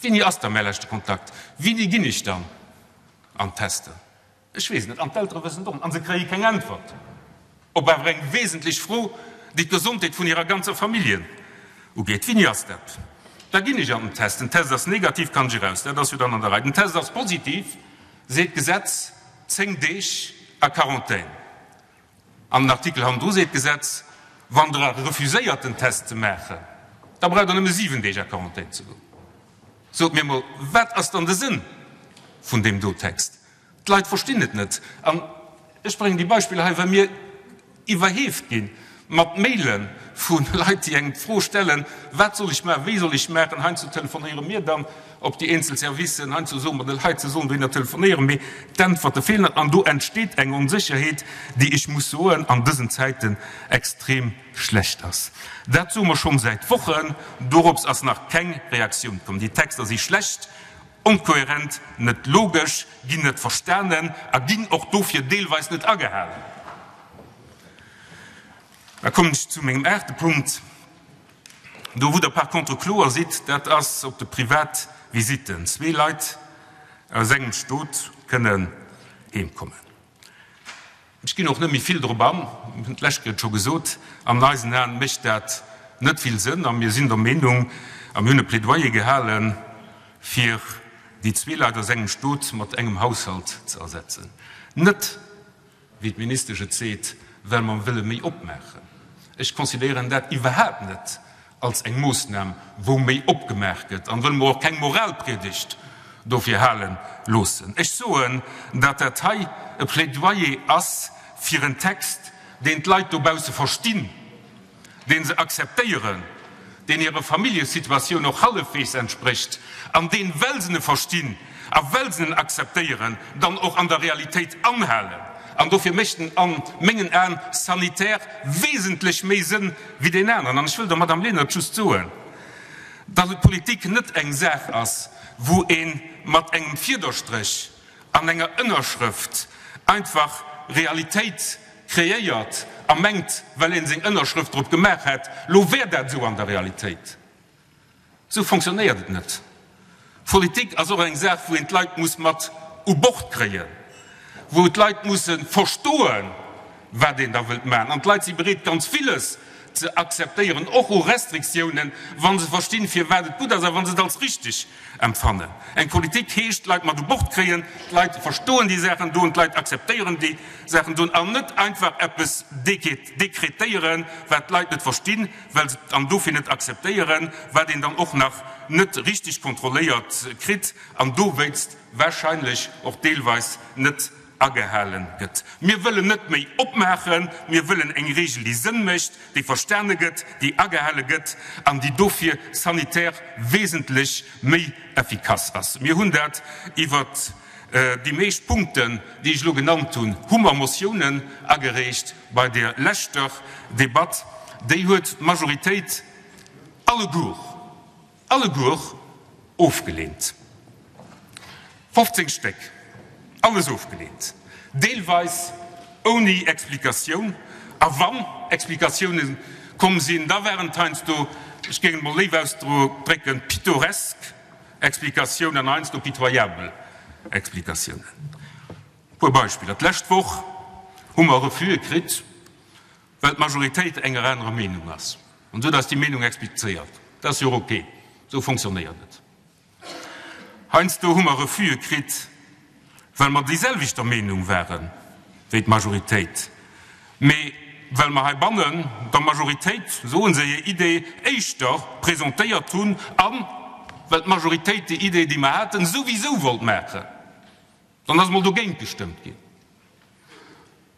Wéini ass da mäi leschte Kontakt? Wéini ginn ech dann an d'Testen? Ech weess et net, an d'Eltere wëssen et och net, a se kréie keng Äntwert op awer eng wesentlech Fro, déi d'Gesondheet vun hirer ganzer Familljen ugeet. Wéini ass dat? Da ginn ech an den Test, den Test ass negativ, kann ech eraus, dat ass jo dann an der Rei. Den Test ass positiv, seet d'Gesetz, 10 Deeg a Quarantän. An den Artikel hannendru seet d'Gesetz, wann Der refuséiert den Test ze maachen, da braucht Der nëmme 7 Deeg a Quarantän ze goen. Sot mir emol, wat ass dann de Sënn vun deem do Text? D'Leit verstinn et net. An ech bréngen déi Beispiller hei, well mir iwwerheeft gi mat Maile vu Leit, déi engem d'Fro stellen, Wat soll ech maachen? Wéi soll ech maachen? Heiansdo telefonéiere mir dann op déi eenzel Servicen, heiansdo soe mer de Leit, se sollen dohinner telefonéieren, mee d'Äntwerte feelen. An do entsteet eng Onsécherheet, déi, ech muss soen, an dësen Zäiten extrem schlecht ass. Dat soe mer schonn säit Wochen. Dorops ass nach keng Reaktioun komm. Déi Texter si schlecht, onkohärent, net logesch, ginn net verstanen a ginn och dofir deelweis net agehalen. Da kommen ech zu mengem aachte Punkt, do wou Der par contre kloer sidd, dat ass op de Privatvisitten. Zwee Leit aus engem Stot kënnen heemkommen. Ech ginn och net méi vill drop an, ech hunn d'lescht Kéier et scho gesot, an eisen Aen mécht dat net vill Sënn a mir sinn der Meenung a mir hunn e Plädoyer gehalen, fir déi zwee Leit aus engem Stot mat engem Haushalt ze ersetzen. Net, wéi d'Ministesch et seet, well mer wëlle méi opmaachen. Ech considéieren dat iwwerhaapt net als eng Moossnam, wou méi opgemaach gëtt, an wëll mer och keng Moralpriedegt dofir hale loossen. Ech soen, datt dat hei e Plädoyer ass, fir en Text, deen d'Leit dobausse verstinn, deen se akzeptéieren, deen hirer Familljesituatioun och hallefweegs entsprécht an deen, well se e verstinn a well se en akzeptéieren, dann och an der Realitéit anhalen. An dofir mécht en a mengen Aen sanitär wesentlech méi Sënn wéi deen aneren. An ech wëll der Madame Lenert just soen, datt et Politik net eng Saach ass, wou ee mat engem Fiederstréch an enger Ënnerschrëft einfach Realitéit kreéiert a mengt, well een seng Ënnerschrëft drop gemaach hätt, lo wär dat esou an der Realitéit. Esou fonctionnéiert et net. Politik ass och eng Saach, wou een d'Leit muss mat u Bord kréien, wou d'Leit musse verstoen, wat een da wëllt maachen. An d'Leit si bereet, ganz villes ze akzeptéieren, och u Restriktiounen, wa se verstinn, firwat et gutt ass a wa se et als richtig empfannen. Eng Politik heescht, d'Leit mat u Bord kréien, d'Leit verstoen déi Saachen doen, d'Leit akzeptéieren déi Saachen doen an net einfach eppes dekretéieren, wat d'Leit net verstinn, well se et an dofir net akzeptéieren, wat een dann och nach net richtig kontrolléiert kritt an dowéinst wahrscheinlech och deelweis net agehale gëtt. Mir wëllen net méi opmaachen, mir wëllen eng Regel, déi Sënn mécht, déi verstane gëtt, déi agehale gëtt an déi dofir sanitär wesentlech méi effikass ass. Mir hunn dat iwwert déi meescht Punkten, déi ech elo genannt hunn, hu mer Motiounen agereecht bei der leschter Debatt. Déi huet d'Majoritéit alleguer, Alleguer ofgeleent. 15 Stéck, alles ofgeleent, deelweis ouni Explikatioun. A wann Explikatioune komm sinn, da waren et heiansdo, ech géing et mol léif ausdrécken, pittoresk Explikatiounen an heiansdo pitoyabel Explikatiounen. E puer Beispiller, D'lescht Woch hu mer Refuse kritt, well d'Majoritéit enger anerer Meenung ass. An se huet eis déi Meenung explizéiert. Dat ass jo och ok. Esou fonctionnéiert et. Heiansdo hu mer Refuse kritt, well mer déiselwechter Meenung ware wéi d'Majoritéit, mee well mer heibannen der Majoritéit, soe se, hir Idee éischter presentéiert hunn a well d'Majoritéit déi Idee, déi mer haten, souwisou wollt maachen. Dann ass emol dogéint gestëmmt ginn.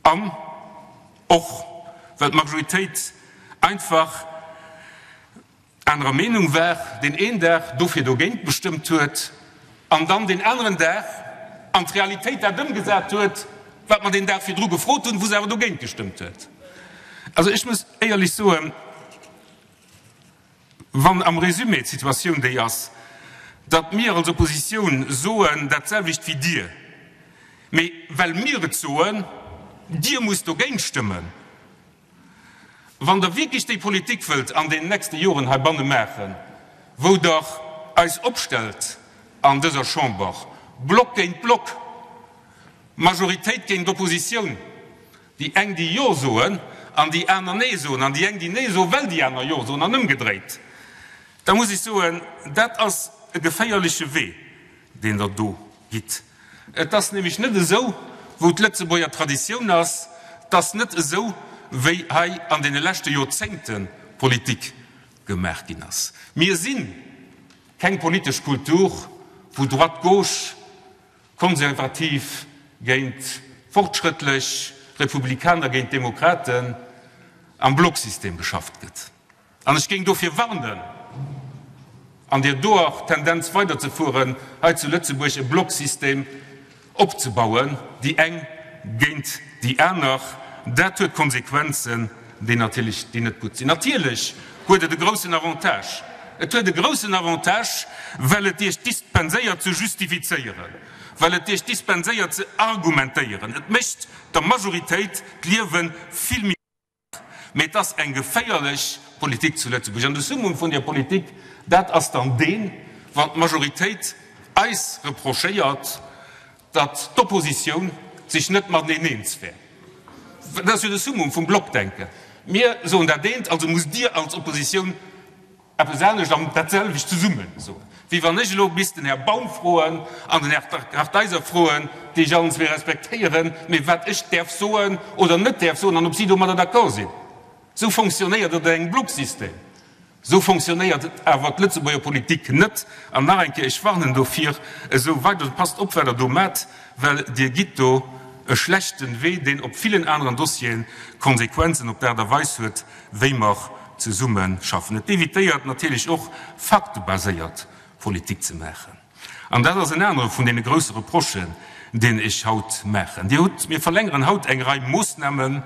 An och well d'Majoritéit einfach anerer Meenung war, deen een Dag dofir dogéint gestëmmt huet an dann deen aneren Dag an d'Realitéit dat ëmgesat huet, wat mer deen Dag virdru gefrot hunn, wou se awer dogéint gestëmmt huet. Also ech muss éierlech soen, Wann am Résumé d'Situatioun déi ass, datt mir als Oppositioun soen dat selwecht wéi Dir, mee well mir et soen, Dir musst dogéint stëmmen. Wann Der wierklech déi Politik wëllt an den nächste Joren heibanne maachen, wou Der eis opstellt an dëser Chamber, Block géint Block, Majoritéit géint Oppositioun, Déi eng, déi Jo soen, an déi aner Nee soen, an déi eng, déi Nee soen, well déi aner Jo soen, an ëmgedréit, da muss ech soen, dat ass e geféierleche Wee, deen Der do gitt. Et ass nämlech net esou, wou d'Lëtzebuerger Traditioun ass, et ass net esou, wéi hei an deene leschte Joerzéngte Politik gemaach ginn ass. Mir si keng politesch Kultur, wou Droite-gauche, Konservativ géint Fortschrëttlech, Republikaner géint Demokraten am Blocksystem geschafft gëtt. An ech géing dofir warnen, an där doer Tendenz weiderzefueren, hei zu Lëtzebuerg e Blocksystem opzebauen, déi eng géint déi aner. Dat huet Konsequenzen, déi natierlech déi net gutt sinn. Natierlech huet et e groussen Avantage. Et huet e groussen Avantage, well et Iech dispenséiert ze justifizéieren, well et Iech dispenséiert ze argumentéieren. Et mécht der Majoritéit d'Liewe vill méi einfach. Mee et ass eng geféierlech Politik zu Lëtzebuerg. An de Summum vun där Politik, dat ass dann deen, wann d'Majoritéit eis reprochéiert, datt d'Oppositioun sech net mateneen eens wär. Dat ass jo de Summum vum Blockdenken. Mir soen dat eent, also musst Dir als Oppositioun eppes anescht an dat selwecht zesumme soen. Wéi wann ech elo misst den Här Baum froen an den Här Kartheiser froen, déi ech allen zwee respektéieren, mee wat ech däerf soen oder net däerf soen an ob si domadder d'accord sinn. Esou fonctionnéiert et an engem Blocksystem. Esou fonctionnéiert awer d'Lëtzebuerger Politik net. An nach eng Kéier, ech warnen dofir, esou weider, passt op wat Der do maacht, well Dir gitt do. e schlechten Wee, deen op villen aneren Dossieren Konsequenzen op d'Aart a Weis huet, wéi mer zesumme schaffen. Et évitéiert natierlech och, faktebaséiert Politik ze maachen. An dat ass en anere vun deene grousse Reprochen, deen ech haut maachen. Dir hutt, mir verlängeren haut eng Rei Moossnamen,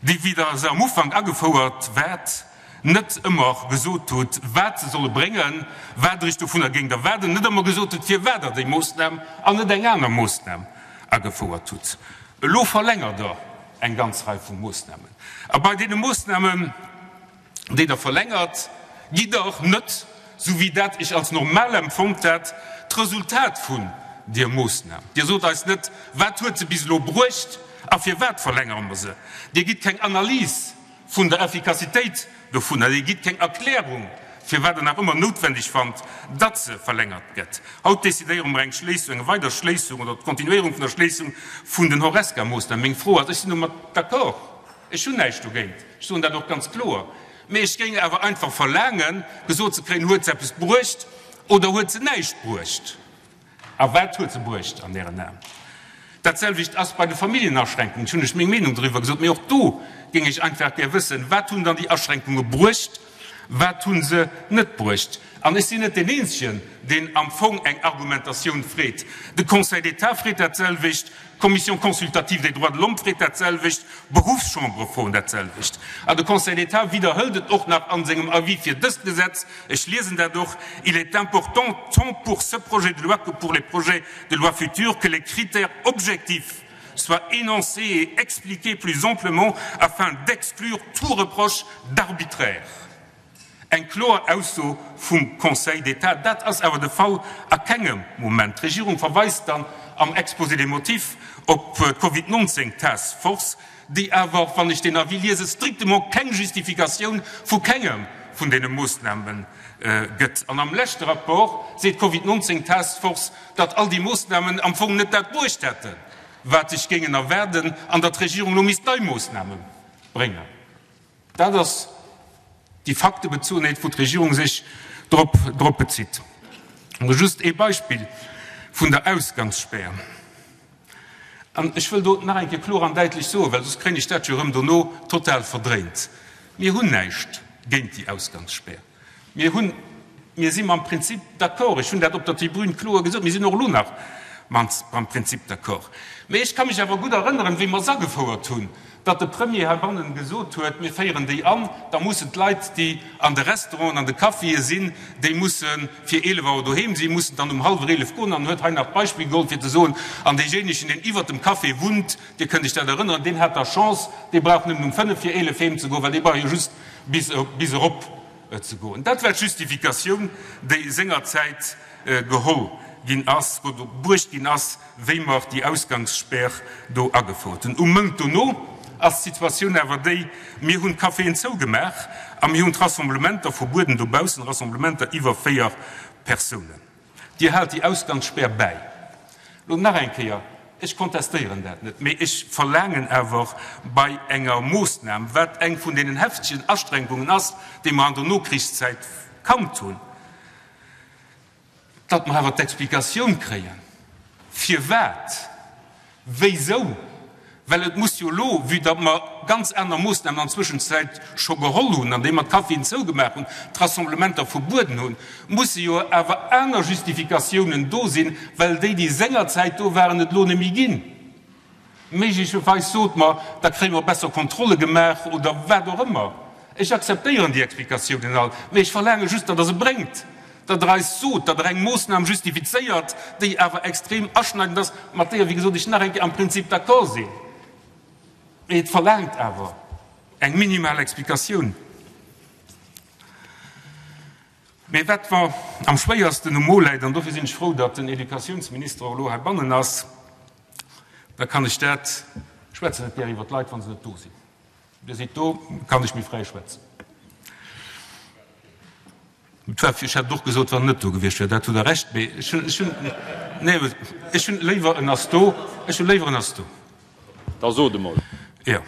déi, wéi Der se am Ufank agefouert waart, net ëmmer gesot hutt, wat se solle bréngen, wat Der Iech dovunner géingt erwaarden, net ëmmer gesot hutt, firwat Der déi Moossnam an net eng aner Moossnam agefouert hutt. Elo verlängert Der eng ganz Rei vu Moossnamen. A bei deene Moossnamen, déi Der verlängert, gitt Der net, sou wéi dat ech als normal empfonnt hätt, d'Resultat vun deer Moossnam. Dir sot eis net, wat huet se bis elo bruecht a firwat verlängere mer se. Dir gitt keng Analys vun der Effikassitéit dovunner. Dir gitt keng Erklärung, firwat Der nach ëmmer noutwendeg fannt, datt se verlängert gëtt. Haut decidéiere mer eng Schléissung, eng weider Schléissung oder d'Kontinuéierung vun der Schléissung vun den Horesca-Moossnamen. Meng Fro ass, ech sinn domat d'accord, ech hunn näischt dogéint, ech soen dat och ganz kloer, mee ech géing awer einfach verlaangen, gesot ze kréien, Huet se eppes bruecht oder huet se näischt bruecht? A wat huet se bruecht an Ären Aen? Dat selwecht ass bei de Familljenaschränkungen. Ech hunn lech meng Meenung doriwwer gesot, mee och do géing ech einfach gär wëssen, Wat hunn dann déi Aschränkunge bruecht? Wat hu se net bruecht? An ech sinn net deen Eenzegen, deen am Fong eng Argumentatioun freet. De Conseil d'État freet dat selwecht, d'Commission consultative des droits de l'homme freet dat selwecht, d'Beruffschambere froen dat selwecht. A de Conseil d'État widderhëlt et och nach a sengem Avis fir dëst Gesetz. Ech liesen dat och, Il est important, tant pour ce projet de loi que pour les projets de loi futurs, que les critères objectifs soient énoncés et expliqués plus amplement afin d'exclure tout reproche d'arbitraire. Eng kloer Ausso vum Conseil d'État. Dat ass awer de Fall a kengem Moment. D'Regierung verweist dann am Exposé des motifs op d'Covid 19 Task Force, déi awer, wann ech deen Avis liesen, strictement keng Justifikatioun vu kengem vun deene Moossname gëtt. An am leschte Rapport seet d'Covid 19 Task Force, datt all déi Moossnamen am Fong net dat bruecht hätten, wat sech géingen erwaarden, an datt d'Regierung elo misst nei Moossname bréngen. Dat ass déi Faktebezugenheet, wou d'Regierung sech drop drop bezitt. Just ee Beispill vun der Ausgangsspär. An ech wëll do nach eng Kéier kloer an däitlech soen, well soss kréien ech dat jo erëm dono total verdréint, Mir hunn näischt géint déi Ausgangsspär. Mir hunn, mir si mam Prinzip d'accord. Ech hunn dat op der Tribün kloer gesot. Mir sinn och elo nach mam Prinzip d'accord. Mä ech ka mech awer gutt erënneren, wéi mer se agefouert hunn, datt de Premier heibannen gesot huet, Mir féieren déi an, da mussen d'Leit, déi an de Restauranten, an de Caféë sinn, déi musse fir 11 Auer doheem sinn, mussen dann um hallwer 11 goen. An huet hei nach d'Beispill geholl, fir ze soen, An deejéinegen, deen iwwert dem Café wunnt, Dir kënnt Iech dat erënneren, deen hat da Chance, dee brauch nëmmen um fënnef vir 11 heem ze goen, well dee brauch jo just bis erop ze goen. Dat war d'Justifikatioun, déi sengerzäit geholl ginn ass, bruecht ginn ass, wéi mer déi Ausgangsspär do agefouert hunn. Um Mount dono ass d'Situatioun awer déi, Mir hunn d'Caféen zougemaach a mir hunn d'Rassemblementer verbueden dobaussen, Rassemblementer iwwer 4 Persounen. Dir haalt déi Ausgangsspär bäi. Lo nach eng Kéier, ech kontestéieren dat net, mee ech verlaangen awer bei enger Moossnam, wat eng vun deenen heftegen Astrenkungen ass, déi mer an der Nokrichszäit kannt hunn, datt mer awer d'Explikatioun kréien, firwat Wéisou? Well et muss jo elo, vue datt mer ganz aner Moossnamen an Zwëschenzäit scho geholl hunn, andeem mer d'Caféen zougemaach hunn, d'Rassemblementer verbueden hunn, musse jo awer aner Justifikatiounen do sinn, well déi, déi sengerzäit do waren, et elo net méi ginn. Méiglecherweis sot mer, da kréie mer besser Kontrolle gemaach oder wat och ëmmer. Ech akzeptéieren déi Explikatiounen all, mee ech verlaange just, datt Der se bréngt. Datt Der eis sot, datt Der eng Moossnam justifizéiert, déi awer extrem aschneidend ass, mat deeër, wéi gesot, ech nach eng Kéier am Prinzip d'accord sinn, mee et verlaangt awer eng minimal Explikatioun. Mee wat mer am schwéiersten um Mo läit, an dofir sinn ech frou, datt den Educatiounsminister och elo heibannen ass, da kann ech dat, ech schwätzen net gär iwwert d'Leit, wa se net do sinn, Dir sidd do, kann ech méi fräi schwätzen. Et war, ech hätt et och gesot, wann en net do gewiescht wär, dat hutt Der Recht, mee ech hunn, ech hunn, nee, ech hunn léiwer en ass do, ech hunn léiwer en ass do. Da sot emol. Jo,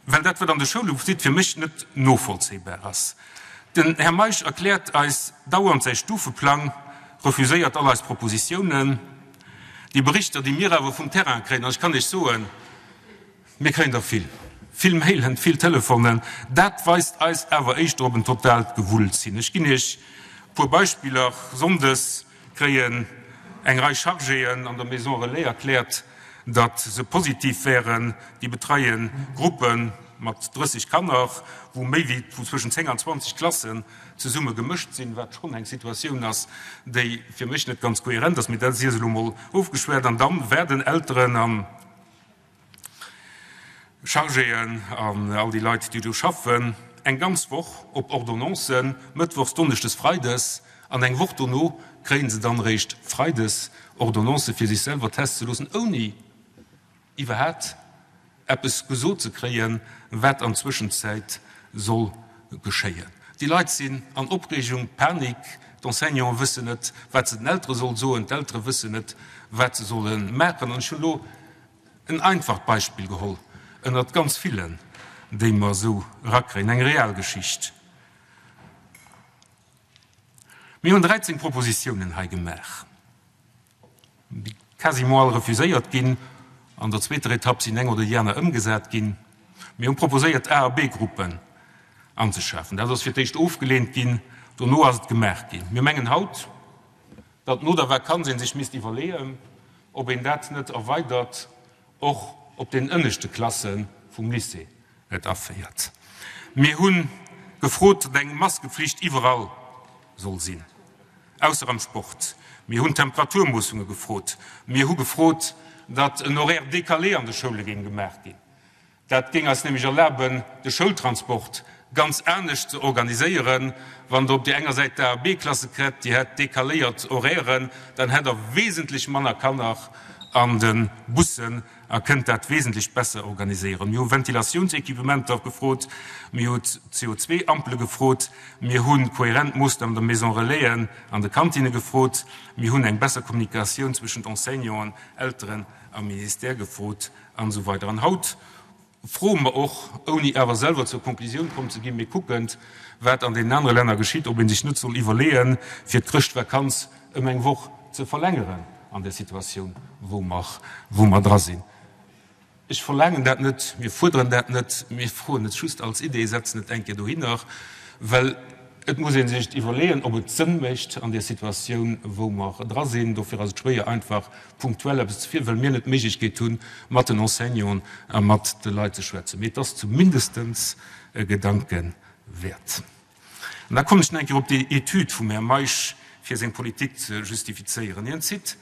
well dat, wat an de Schoule geschitt, fir mech net novollzéibar ass. Den Här Meisch erkläert eis dauernd säi Stufeplang, refuséiert all eis Propositiounen. Déi Berichter, déi mir awer vum Terrain kréien, an ech kann Iech soen, mir kréien der vill, vill Mailen, vill Telefonen, dat weist eis awer éischter op en totaalt Gewulls hin. Ech ginn Iech e puer Beispiller, Sonndes kréien eng Rei Chargéen an der Maison Relais erkläert, datt se positiv wären. Déi betreie Gruppe mat 30 Kanner, wou méi wéi, wou zwëschen 10 an 20 Klassen zesumme gemëscht sinn, wat schonn eng Situatioun ass, déi fir mech net ganz kohärent ass, mee dat sief elo mol ofgeschwat. An dann waarden Elteren an Chargéen an all déi Leit, déi do schaffen, eng ganz Woch op Ordonnancen, mëttwochs, donneschdes, freides, an eng Woch dono kréie se dann eréischt freides Ordonnancë fir sech selwer testen ze loossen, ouni iwwerhat eppes gesot ze kréien, wat an Zwëschenzäit soll geschéien. Déi Leit sinn an Opreegung, Panik, d'Enseignanten wëssen net, wat se den Eltere soll soen, d'Eltere wëssen net, wat se solle maachen. An ech hunn elo en einfacht Beispill geholl ënnert ganz villen, déi mer esou erakréien, eng real Geschicht. Mir hunn 13 Propositiounen hei gemaach. Déi quasiment all refuséiert ginn. An der zweeter Etapp sinn eng oder déi aner ëmgesat ginn. Mir hu proposéiert, A a B-Gruppen anzeschafen. Dat ass fir d'éischt ofgeleent ginn, dono ass et gemaach ginn. Mir mengen haut, datt no der Vakanz ee sech misst iwwerleeën, ob een dat net erweidert och op den ënneschte Klasse vum Lycée et aféiert. Mir hu gefrot, datt eng Maskepflicht iwwerall soll sinn, ausser am Sport. Mir hunn Temperaturmoossunge gefrot. Mir hu gefrot, datt en Horaire décalé an de Schoule géing gemaach ginn. Dat géing eis nämlech erlaben, de Schoultransport ganz anescht ze organiséieren. Wann Der op där enger Säit d'A a B-Klasse kritt, déi hätt decaléiert Horairen, dann hätt Der wesentlech manner Kanner an de Bussen a kënnt dat wesentlech besser organiséieren. Mir hu Ventilatiounsequipementer gefrot, mir hu CO2-Ampele gefrot, mir hu kohärent Moossnamen der Maison Relaisen an de Kantinne gefrot, mir hunn eng besser Kommunikatioun zwëschent Enseignanten, Elteren a Ministère gefrot an esou weider. An haut froe mer och, ouni awer selwer zur Konklusioun komm ze ginn, mee kuckend, wat an deenen anere Länner geschitt, ob ee sech net soll iwwerleeën, fir d'Chrëschtvakanz ëm eng Woch ze verlängeren an där Situatioun, wou mer, wou mer dra sinn. Ech verlaangen dat net, mir fuerderen dat net, mir froen et just als Idee, setzen et eng Kéier dohinner, well et muss ee sech iwwerleeën, ob et Sënn mécht an där Situatioun, wou mer dra sinn. Dofir ass et schwéier, einfach punktuell eppes ze fir, well mir net d'Méiglechkeet hunn, mat den Enseignanten a mat de Leit ze schwätzen. Mee et ass zumindestens e Gedanke wäert. An da kommen ech nach eng Kéier op déi Etüd vum Här Meisch, fir seng Politik ze justifizéieren. Hien zitt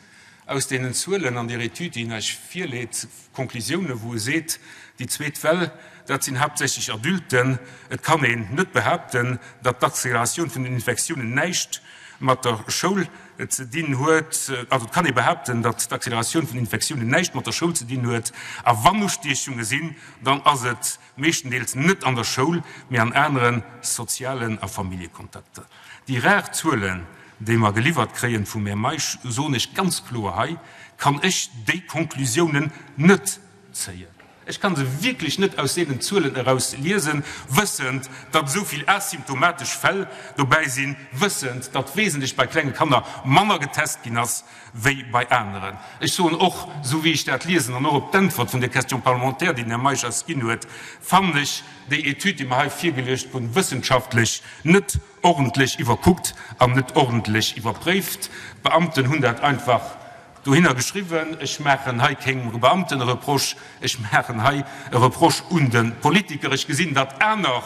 aus deenen Zuelen an där Etüd, déi hien eis virleet, Konklusiounen, wou e seet, déi zweet Well, dat sinn haaptsächlech Adulten. Et kann een net behaapten, datt d'Acceleratioun vun den Infektiounen näischt mat der Schoul ze dinn huet. Also et kann ee behaapten, datt d'Acceleratioun vun den Infektiounen näischt mat der Schoul ze dinn huet. A wann Ustiechunge sinn, dann ass et meeschtendeels net an der Schoul, mee an anere sozialen a Familljekontakter. Déi rar Zuelen, déi mer geliwwert kréien vum Här Meisch, soen ech ganz kloer hei, kann ech déi Konklusiounen net zéien. Ech kann se wierklech net aus deenen Zuelen eraus liesen, wëssend, datt esou vill asymptomatesch Fäll dobäi sinn, wëssend, datt wesentlech bei klenge Kanner manner getest ginn ass wéi bei aneren. Ech soen och, esou wéi ech dat liesen an och op d'Äntwert vun der Question parlementaire, déi den Här Meisch eis ginn huet, fannen ech déi Etüd, déi mer hei virgeluecht hunn, wëssenschaftlech net ordentlech iwwerkuckt an net ordentlech iwwerpréift. D'Beamten hunn dat einfach dohinner geschriwwen. Ech maachen hei kengem Beamten e Reproche, ech maachen hei e Reproche un de Politiker. Ech gesinn, datt aner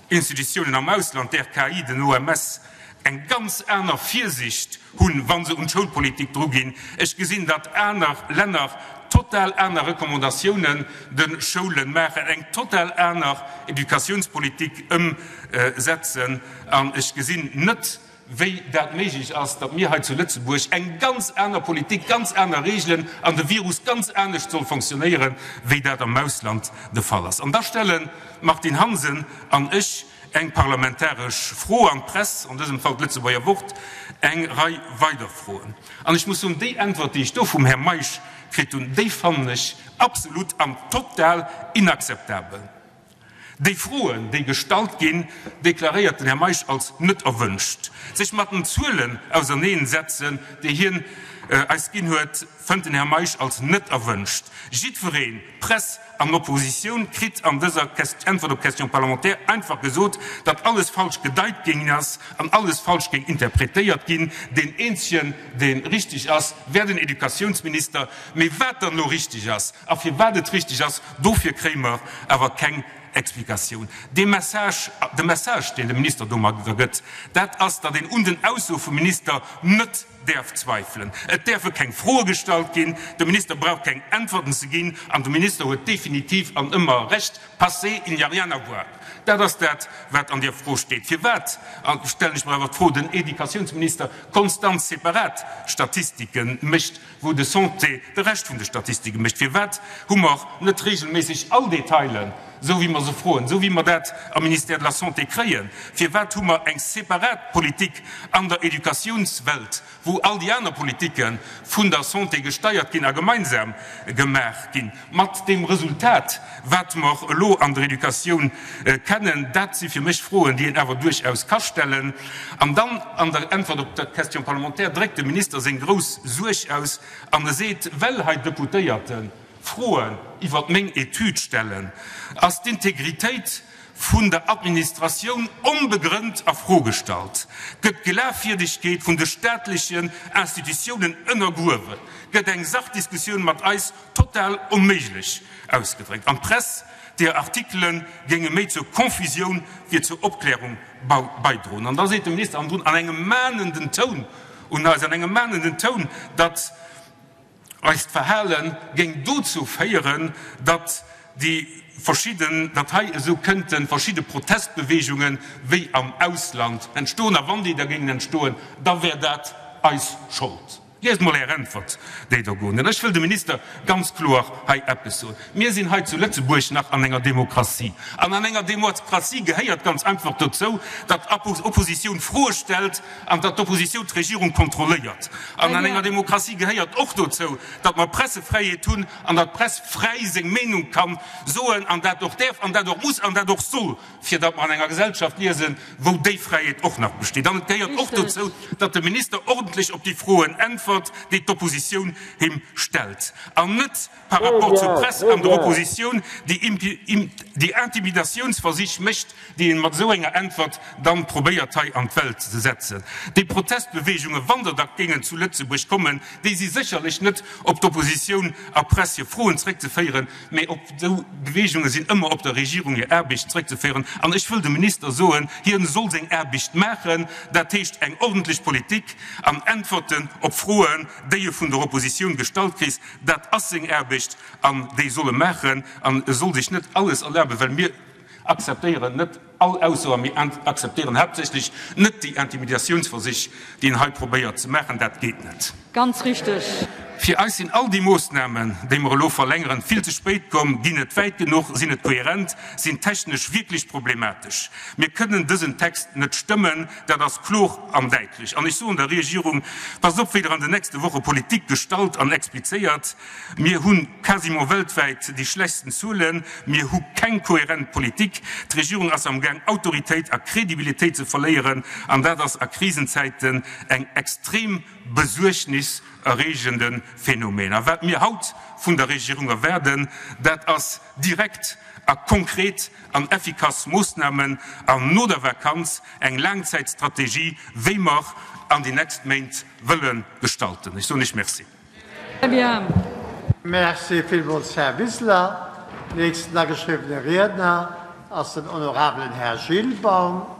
Institutiounen am Ausland, d'RKI, den OMS, eng ganz aner Virsicht hunn, wa se un d'Schoulpolitik druginn. Ech gesinn, datt aner Länner total aner Recommandatiounen de Schoule maachen, eng total aner Educatiounspolitik ëmsetzen. An ech gesinn net, wéi dat méiglech ass, datt mir hei zu Lëtzebuerg eng ganz aner Politik, ganz aner Regelen an de Virus ganz anescht soll fonctionnéieren, wéi dat am Ausland de Fall ass. An da stellen d'Martine Hansen an ech eng parlamentaresch Fro an d'Press, an dësem Fall d'Lëtzebuerger Wort, eng Rei weider Froen. An ech muss soen, déi Äntwert, déi ech do vum Här Meisch kritt hunn, déi fannen ech absolut an total inakzeptabel. Déi Froen, déi gestallt ginn, deklaréiert den Här Meisch als net erwënscht. Sech mat den Zuelen auserneen setzen, déi hien eis ginn huet, fënnt den Här Meisch als net erwënscht. Jiddwereen, Press an Oppositioun, kritt an dëser Äntwert op d'Question parlementaire einfach gesot, datt alles falsch gedeit ginn ass an alles falsch géing interpretéiert ginn. Deen eenzegen, dee richteg ass, wär den Educatiounsminister. Mee wat dann elo richteg ass a firwat et richteg ass, dofir kréie mer awer keng Explikatioun. Dee Message, de Message, deen de Minister domadder gëtt, dat ass, datt een un den Aussoe vum Minister net däerf zweifelen. Et däerfe keng Froe gestallt ginn, de Minister brauch keng Äntwerten ze ginn an de Minister huet definitiv an ëmmer Recht. Passez, il n'y a rien à voir. Dat ass dat, wat an där Fro steet. Firwat, stellen ech mer awer d'Fro, den Educatiounsminister konstant separat Statistike mécht, wou de Santé de Rescht vun de Statistike mécht? Firwat hu mer net regelméisseg all Detailen, esou wéi mer se froen, esou wéi mer dat am Ministère de la Santé kréien? Firwat hu mer eng separat Politik an der Educatiounswelt, wou all déi aner Politike vun der Santé gesteiert ginn a gemeinsam gemaach ginn, mat deem Resultat, wat mer elo an der Educatioun kennen? Dat si fir mech Froen, déi een awer duerchaus ka stellen. An dann an der Äntwert op d'Question parlementaire dréckt de Minister seng grouss Suerg aus an e seet, well hei Deputéierte Froen iwwert meng Etüd stellen, ass d'Integritéit vun der Administratioun onbegrënnt a Fro gestallt, gëtt d'Glafwierdegkeet vun de staatlechen Institutiounen ënnergruewen, gëtt eng Sachdiskussioun mat eis total onméiglech ausgedréckt an d'Press, deer Artikele géinge méi zur Confusioun wéi zur Opklärung baidroen. An da seet de Minister hannendrun an engem mahnenden Toun un eis, an engem mahnenden Toun, datt Eist Verhale géing dozou féieren, datt déi verschidden, datt hei esou kënnte verschidde Protestbeweegungen wéi am Ausland entstoen. A wann déi da géingen entstoen, da wär dat eis Schold. Liest mol Är Äntwert, déi Der goen. Ech wëll dem Minister ganz kloer hei eppes soen. Mir sinn hei zu Lëtzebuerg nach an enger Demokratie. An an enger Demokratie gehéiert ganz einfach dozou, datt d'Oppositioun Froe stellt an datt d'Oppositioun d'Regierung kontrolléiert. An an enger Demokratie gehéiert och dozou, datt mer Pressefräiheet hunn an datt d'Press fräi seng Meenung ka soen an dat och däerf an dat och muss an dat och soll, fir datt mer an enger Gesellschaft liesen, wou déi Fräiheet och nach besteet. An et gehéiert och dozou, datt de Minister ordentlech op déi Froen äntwert, déi d'Oppositioun him stellt, an net par rapport zur Press an der Oppositioun déi Intimidatiounsversich mécht, déi een mat esou enger Äntwert dann probéiert hei an d'Welt ze setzen. Déi Protestbeweegungen, wann der da géingen zu Lëtzebuerg kommen, déi si sécherlech net op d'Oppositioun a Press hir Froen zréckzeféieren, mee op esou Beweegungen sinn ëmmer op der Regierung hir Aarbecht zréckzeféieren. An ech wëll dem Minister soen, hien soll seng Aarbecht maachen, dat heescht eng ordentlech Politik an Äntwerten op Froen, déi e vun der Oppositioun gestallt kriss. Dat ass seng Aarbecht an déi soll e maachen an e soll sech net alles erlaben, well mir akzeptéieren net all Ausso a mir akzeptéieren haaptsächlech net déi Intimidatiounsversich, déi en hei probéiert ze maachen. Dat geet net. Ganz richteg. Fir eis sinn all déi Moossnamen, déi mer elo verlängeren, vill ze spéit komm, ginn net wäit genuch, sinn net kohärent, sinn technesch wierklech problematesch. Mir kënnen dësen Text net stëmmen. Dat ass kloer an däitlech. An ech soen der Regierung, Passt op, wéi Der an den nächste Woche Politik gestalt an explizéiert. Mir hu quasiment weltwäit déi schlechtsten Zuelen. Mir hu keng kohärent Politik. D'Regierung ass amgaang, Autoritéit a Kredibilitéit ze verléieren. An dat ass a Krisenzäiten eng extrem besuergniserreegende Phänomen. A wat mir haut vun der Regierung erwaarden, dat ass direkt a konkret an effikass Moossnamen an no der Vakanz eng Laangzäitstrategie, wéi mer an déi nächst Méint wëlle gestalten. Ech soen Iech Merci. Merci villmools, Här Wiseler. Nächsten ageschriwwene Riedner ass den honorabelen Här Gilles Baum.